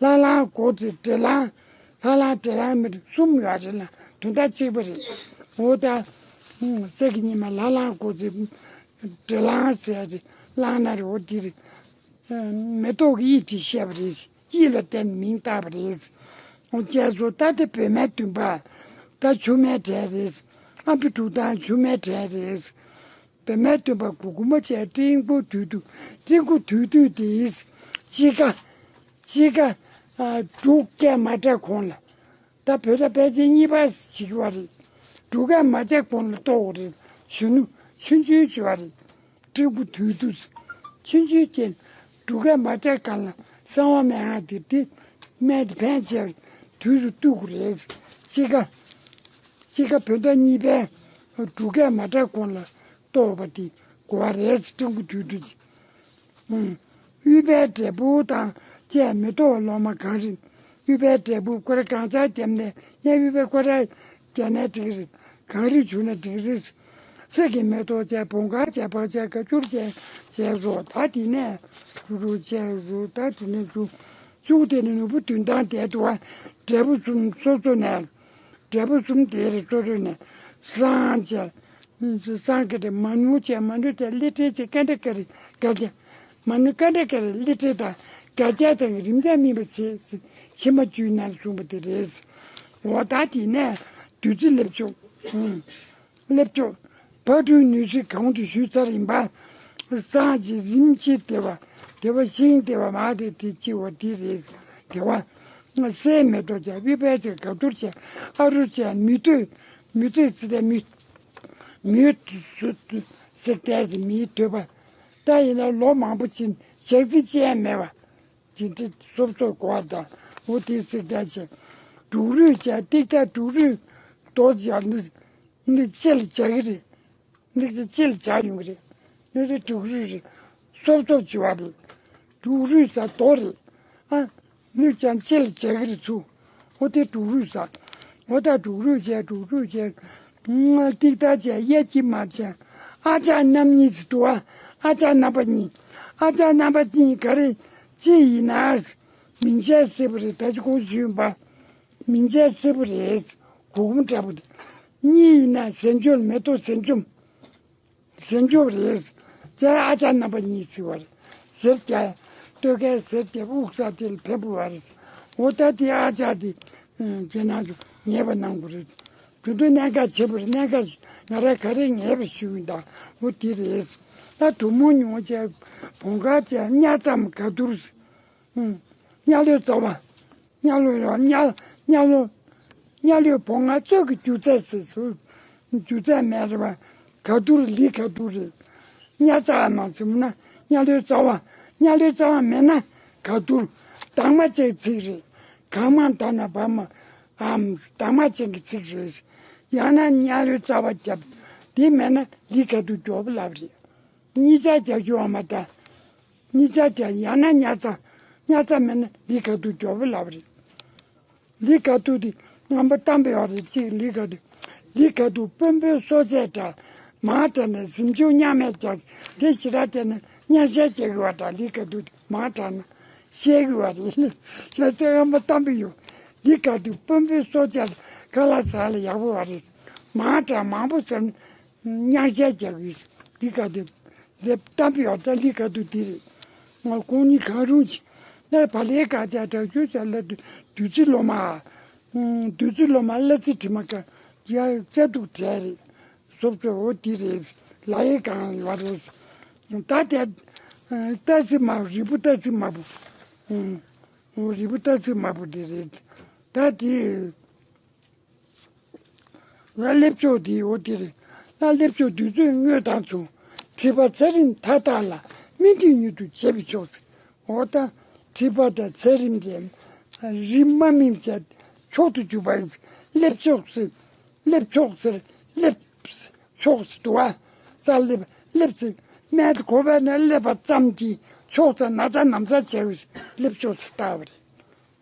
ལྷ་གླང་སྒོ་རྩི་འབྲས་གླང་། ལྷ་གླང་འབྲས་གླང་མི་གསུམ་ཡོད་རེད་ལ་དོན་དག་གཅིག་པ་རེད། འོ་ད། གསེར་གྱི་ཉི་མ་ལྷ་གླང་སྒོ་རྩི་འབྲས་གླང་ཟེར་ཡ་རེད། གླང་སྣ་རེད། འོ་དེ་རེད། མེ་ཏོག་གི་དབྱིབས་ཀྱིས་བཤད་པ་རེད། དབྱིབས་ལ་བརྟེན་མིང་བཏགས་པ་རེད། ཨོ་བྱས་སོ། ད་དེ་བོད་སྨན་བདུན་པ། ད་ཆུ་སྨན་གྲས་རེད། ཨམ་བི་དྲུག་དང་ཆུ་སྨན་གྲས་རེད། བོད་སྨན་བདུན་པ་གུ་གུ་མ་བྱས། སྤྲིན་ཀུ་དུས་དུས། སྤྲིན་ཀུ་དུས་དུས་དེ། དཔྱིད་ཀ་དཔྱིད་ཀ་ཨ་འབྲུག་སྐད་མ་བསྒྲགས་གོང་ལ། ད་བོད་ཟླ་དཔལ་ཆེན་གཉིས་པ་ཞིག་བ་རེད། འབྲུག་སྐད་མ་བསྒྲགས་གོང་ལ་གཏོར་བ་རེད། གཞོན་ནུ་ཆུང་ཆུང་བྱས་བ་རེད། སྤྲིན་ཀུ་དུས་དུས། ཆུང་ཆུང་ཅན། འབྲུག་སྐད་མ་བསྒྲགས་གོང་ལ་གསང་བ་མན་ངག་འདིར་དེ་སྨན་དེ་ཕན་ཆེ་བ་དུས་སུ་བཏུག་དགོས་རེད། དཔྱིད་ཀ་དཔྱིད་ཀ་བོད་ཟླ་གཉིས་པའི་འབྲུག་སྐད་མ་བསྒྲགས་གོང་ལ་གཏོར་བ་དེ་དགོས་པ་རེད། སྤྲིན་ཀུ་དུས་དུས། ཨུམ། ཨུཏྤལ་འབྲས་བུ་དང་བཅས་མེ་ཏོག་ལོ་མ་གང་རིགས། ཨུཏྤལ་འབྲས་བུ་སྐོར་ར་གང་ཚར་བརྒྱབ་ནས་ཡང་ཨུཏྤལ་སྐོར་ར་བརྒྱབ་ནས་འགྲིག་གི་རེད། གང་རིགས་བྱུང་ན་འགྲིག་གི་རེད། གསེར་གྱི་མེ་ཏོག་བཅས་བོང་ཁ་བཅས་ཕག་བཅས་སྐབས་བཅུར་བཅས་བཅས་སོ། ད་དེ་ནས་རུ་རུ་བཅས་རུ་ད་དེ་ནས་རུ་བཅུག་དེ་ནས་ནོར་བུ་བདུན་དང་བསྡད་འདུག་བ། འབྲས་བུ་གསུམ་སོ་སོ་ནས། འབྲས་བུ་གསུམ་དེ་རེ་སོ་སོ་ནས་བསང་བྱས། སང་གི་རེད། མ་ནུ་བྱས། མ་ནུ་བྱས། ལི་ཏྲི་བྱས། ཀ་འདྲ་ཀ་རེ་ག་རྒྱ། མ་ནུ་ཀ་འདྲ་ཀ་རེ་ལི་ཏྲི་དང་ག་རྒྱ་དང་རིམ་གྱིས་སྨིན་པ་བྱས། ཕྱི་མ་རྒྱུད་ནང་གསུངས་པ་དེ་རེད། འོ་ད་དེ་ནས་ བདུད་རྩི་ལེབ་མཆོག་སླེབས་ཆོག་ཕ་སྤྲུལ་ནུས་གསེར་གོང་དུ་ཞུས་ཚར་ཡིན་པ། སངས་རྒྱས་རིམ་གྱིས་བདེ་བ་བདེ་བ་ཤིང་བདེ་བ་མ་བདེ་དེ་ལྕི་བ་འདི་རེད། བདེ་བ་སྲེད་མེ་ཏོག་ཅན་ཨུཏྤལ་ཅན་ག་དུར་ཅན་ཨ་རུ་ཅན་མི་ཐོས་མི་ཐོས་ཚེ་དེ་མི་མི་ཟེར་དེ་ཚེ་མི་ཐོས་པ། ད་ཡིན་ན་ལོ་མང་པོ་ཕྱིན་ཞག་རྩི་ཅན་མེད་པ། ཇི་འདྲ་སོབ་སོབ་གོ་བ་དང་འོ་དེའི་ཚིག་དང་བཅས། འབྲུག་རུས་ཅན་ཏིག་ཏ་འབྲུག་རུས་རྡོ་རྗེ་ནི་ནི་ལྕེ་ལ་བྱ་གི་རེད། ནི་ལྕེ་ལ་བྱ་ཡོང་གི་རེད། ནི་རེད་འབྲུག་རུས་རེད། སོབ་སོབ་བྱི་བ་རེད། འབྲུག་རུས་ས་རྡོ་རེད། ཨ་ནི་ཅན་ལྕེ་ལ་བྱ་གི་རེད་ཚུ། འོ་དེ་འབྲུག་རུས་ས། འོ་ད་འབྲུག་རུས་བྱས་འབྲུག་རུས་བྱས། ཏིག་ཏ་བྱས་གཡས་ཀྱི་མ་བྱས། ཨ་ཅག་རྣམ་གཉིས་ཚུ་འདུག་ཨ། ཨ་ཅག་རྣམ་པ་གཉིས། ཨ་ཅག་རྣམ་པ་གཉིས་ག་རེ་ཅི་ཡིན་ན། མིང་ཅན་སེར་པོ་རེད་ད་ཅི་གོང་ཞུས་པ། མིང་ཅན་སེར་པོ་རེད། གུར་གུམ་འདྲ་པོ་དེ། གཉིས་ཡིན་ན་ཟན་ཆོམ་མེ་ཏོག་ཟན་ཆོམ། ཟན་ཆོམ་རེད། ཅེས་ཨ་ཅག་རྣམ་པ་གཉིས་ཟེར་བ་རེད། ཟེར་རྒྱ། སྟོད་ཁའི་ཟེར་རྒྱ་དབུགས་ས་དེ་ལ་ཕན་པོ་བ་རེད། འོ་ད་དེ་ཨ་ཅག་དེ། ཁྱེད་རང་ཚོ་ཉེས་པ་གནང་དགོས་རེད། དུ་དུ་གནད་འགག་ཆེ་པོ་རེད་གནད་འགག་ང་རང་ག་རེ་ངེས་པ་ཞུ་གི་འདུག་འོ་དེ་རེད། ད་དུ་མོ་ཉུང་བྱས་བོང་ཁ་བྱས་གཉའ་ཙམ་ག་དུར། གཉའ་ལོའི་རྩ་བ། གཉའ་ལོའི་ར་གཉའ་གཉའ་ལོ། གཉའ་ལོའི་བོང་ང་གཙོད་ཀྱི་རྒྱུ་རྩལ་ཟེར་ཟུར། རྒྱུ་རྩལ་མེད་རེད་བ། ག་དུར་ལི་ག་དུར་རེད། གཉའ་རྩ་བ་མང་ཙམ་ན་གཉའ་ལོའི་རྩ་བ། གཉའ་ལོའི་རྩ་བ་མེད་ན་ག་དུར། དྭངས་མ་ཅན་གྱི་ཚིག་རེད། གང་མང་དྭངས་ན་བ་མ་འམ་དྭངས་མ་ཅན་གྱི་ཚིག་རེད། ཡང་ན་གཉའ་ལོའི་རྩ་བ་རྒྱབ། དེ་མེད་ན་ལི་ག་དུར་མགྱོགས་པོ་ལབ་རེད། གཉིས་ཆ་རྒྱག་རྒྱུ་བ་མ་ད། གཉིས་ཆ་རྒྱག་ཡང་ན་གཉའ་རྩ། གཉའ་རྩ་མེད་ན་ལི་ག་དུར་མགྱོགས་པོ་ལབ་རེད། ལི་ག་དུར་དེ་རྔམ་པ་བཏང་པའི་བར་རེད་ཅིག་ལི་ག་དུར། ལི་ག་དུར་དཔོན་པོའི་སྲོག་ཆད་འདྲ། མང་དྲགས་ནས་གཟིམ་ཆུང་མཉམ་མེད་ཀྱང་དེ་ཞེ་དྲག་བལྟས་ན་གཉའ་ཤལ་རྒྱག་གི་བ་འདྲ་ལི་ག་དུར་དེ་མང་དྲགས་ན་ཤེས་གི་བ་རེད། ཤ་ཚ་རྔམ་པ་བཏང་པའི་ཡོད། ལི་ག་དུར་དཔོན་པོའི་སྲོག་ཆད་ཁ་ལག་ཟ་ལ་ཡག་པོ་བ་རེད། མང་དྲགས་མང་པོ་ཟ་ན། གཉའ་ཤལ་རྒྱག་གི་འདི་ག་དེ་ལེབ་གཏམ་ཡོད་ད་ལི་ག་དུ་དེ་རེད། ང་ཁོང་གཉིས་གང་རུང་ཅི་ལ་བ་ལའི་ག་དེ་དྲག་ཆུ་ཟ་ལ་བདུད་རྩི་ལོ་མ། བདུད་རྩི་ལོ་མ་གླ་རྩི་དྲི་མ་ཀ་ཡ་རྩ་དུག་བྲལ་རེད། སོབ་སོབ་འོ་དེ་རེད། ལ་ཡི་གང་ཡོད་རེད། ད་དེ་ལྟ་ཚིག་མ་རིལ་བུ་ལྟ་ཚིག་མ་བུ། རིལ་བུ་ལྟ་ཚིག་མ་བུ་དེ་རེད། ད་དེ། ལ་ལེབ་ཆོག་དེའི་འོ་དེ་རེད། ལ་ལེབ་ཆོག་དུས་ཚོད་དངོས་དང་མཚུངས། མཁྲིས་པ་ཚད་རིམས་མཐའ་དག་ལ། སྨིན་དུས་མྱུར་དུ་བྱེད་པའི་ཕྱོགས་སུ། འོ་ད། མཁྲིས་པ་དང་ཚད་རིམས་ཀྱི། རིམས་མ་སྨིན་བྱས། མཆོག་ཏུ་གྱུར་པ་ཡིན། ལེབ་ཆོག་ཟེར། ལེབ་ཆོག་ཟེར། ལེབ། ཆོག་ཟེར་འདུག་བ། ས་ལེབ། ལེབ་ཟེར། སྨན་དེ་གོ་བས་ན་ཀླད་པ་ཙམ་གྱིས་ཆོག་ཙམ་ན་ཚ་ནམ་ཚ་བྱས་ཡོད། ལེབ་ཆོག་ཟེར་ལྟ་བ་རེད།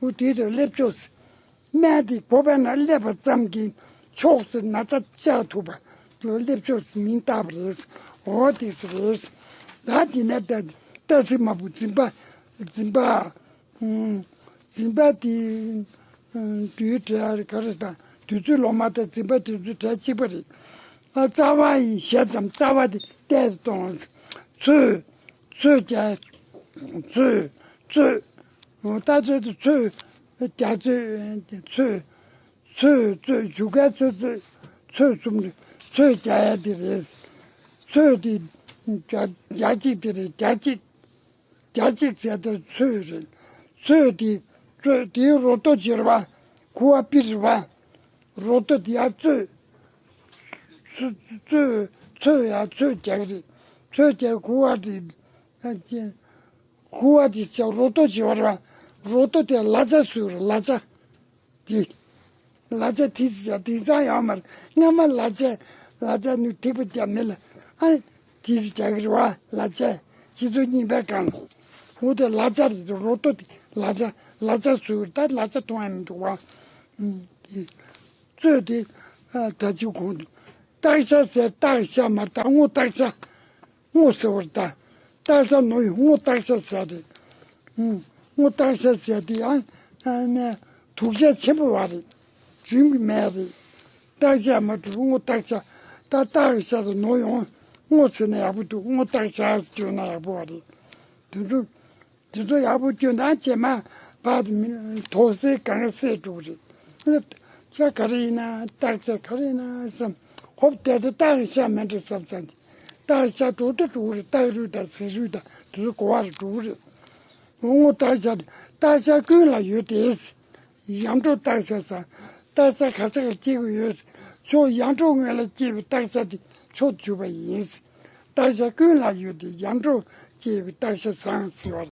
འོ་དེ་དུ་ལེབ་ཆོག་ཟེར། སྨན་དེ་གོ་བས་ན་ཀླད་པ་ཙམ་གྱིས་ཆོག་ཟེར་ན་ཚ་བཅག་ཐུབ་པ། ལེབ་ཆོག་ཟེར་མིང་བཏགས་པ་རེད། འོ་དེ་ཟེར་རེད། ད་དེ་ནས་ད་ལྟ་ཚིག་མ་བུ་འཛིན་པ། འཛིན་པ། འཛིན་པ་དེ། དུས་བྲལ་ག་རེ་དང་དུས་ཚོད་ལོ་མ་དང་འཛིན་པ་དུས་ཚོད་བྲལ་གཅིག་པ་རེད། ཨ་རྩ་བ་ཡི་ཞལ་ཙམ་རྩ་བ་དེ་གཏད་གཏོང་། ཚོས། ཚོས་རྒྱ། ཚོས། ཚོས། ད་ཚོས་དེ་ཚོས། རྒྱ་ཚོས། ཚོས། ཚོས་ཚོས་བཞུགས་སྒར་ཚོས་ཚོས། ཚོས་གསུམ་རེད། ཚོས་རྒྱ་ཡ་དེ་རེད། ཚོས་དེ། རྒྱ་རྒྱ་གཅིག་དེ་རེད་རྒྱ་གཅིག་རྒྱ་གཅིག་ཟེར་དེ་ཚོས་རེད། ཚོས་དེ། ཚོས་དེའི་རོ་ཏོ་ཅི་རེད་བ། ཁུ་བ་པི་རེད་བ། རོ་ཏོ་དེ་ཡ་ཚོས། ཚོས་ཚོས་ཚོས་ཡ་ཚོས་རྒྱག་རེད། ཚོས་རྒྱག་ཁུ་བ་དེ། ཁུ་བ་དེ་ཅག་རོ་ཏོ་ཅི་བ་རེད་བ། རོ་ཏོ་དེ་ལ་ཅ་སུ་རེད་ལ་ཅ། དེ། ལ་ཅ་དེ་ཅི་ཅག་དེང་སང་ཡོད་མ་རེད་སྔ་མ་ལ་ཅ། ལ་ཅ་ནི་ཐིགས་པ་རྒྱབ་མེད་ལ། ཨ། དེ་ཅི་ཅག་གི་རེད་བ་ལ་ཅ། སྤྱི་ཚོགས་རྙིང་པའི་སྒང་ལ། འོ་དེ་ལ་ཅ་རེད་རོ་ཏོ་དེ་ལ་ཅ། ལ་ཅ་སུ་རེད་ད་ལ་ཅ་མཐོང་ཡ་མི་འདུག་བ། ཨུམ། དེ། ཚོས་དེ། ཨ། ད་ཅི་གོང་དུ། སྟག་ཤ་ཟེར་སྟག་ཤ་མ་རེད་ད་སྔོ་སྟག་ཤ། སྔོ་ཟེར་བ་རེད་ད། སྟག་ཤ་ནོར་ཡོད་སྔོ་སྟག་ཤ་ཟེར་རེད། ཨུམ། སྔོ་སྟག་ཤ་ཟེར་དེ་ཡང་། ཨ་ནི། དུག་ཤ་ཆེན་པོ་བ་རེད། རིན་གྱི་མེད་རེད། སྟག་ཤ་མ་གྲུབ་སྔོ་སྟག་ཤ། ད་སྟག་ཤ་དང་ནོར་ཡོང་། སྔོ་ཟེར་ན་ཡག་པོ་འདུག་སྔོ་སྟག་ཤ་བརྗོད་ན་ཡག་པོ་བ་རེད། དེ་ཚོ། དེ་ཚོ་ཡག་པོ་སྐྱོན་དང་རྗེས་མ་བར་དུ་མི་དོགས་སེལ་གང་སེལ་འགྲོ་གི་རེད། ས་ག་རེ་ཡིན་ན་རྟགས་ཆ་ག་རེ་ཡིན་ན་བསམ། ཧོབ་དེ་དེ་རྟགས་ཆ་མི་འདྲ་ཙམ་ཙམ་གྱི་རྟགས་ཆ་དྲུག་དེ་དྲུག་རེད། རྟགས་རུས་དང་ཚིག་རུས་དང་དེ་ཚོ་གོ་བ་རེ་དྲུག་རེད། ངོ་བོ་རྟགས་ཆ་རྟགས་ཆ་ཀུན་ལ་ཡོད་དེ། ཡང་སྒྲོ་རྟགས་ཆ་ཚང་རྟགས་ཆ་ག་ཚད་ལ་སྐྱེ་དགོས་ཡོད། ཕྱོགས་ཡང་སྒྲོ་ངོས་ལ་སྐྱེས་པའི་རྟགས་ཆ་དེ་ཕྱོགས་བཅུ་པ་ཡིན། རྟགས་ཆ་ཀུན་ལ་ཡོད་དེ་ཡང་སྒྲོ་སྐྱེས་པའི་རྟགས་ཆ་ཚང་ཟེར་བ།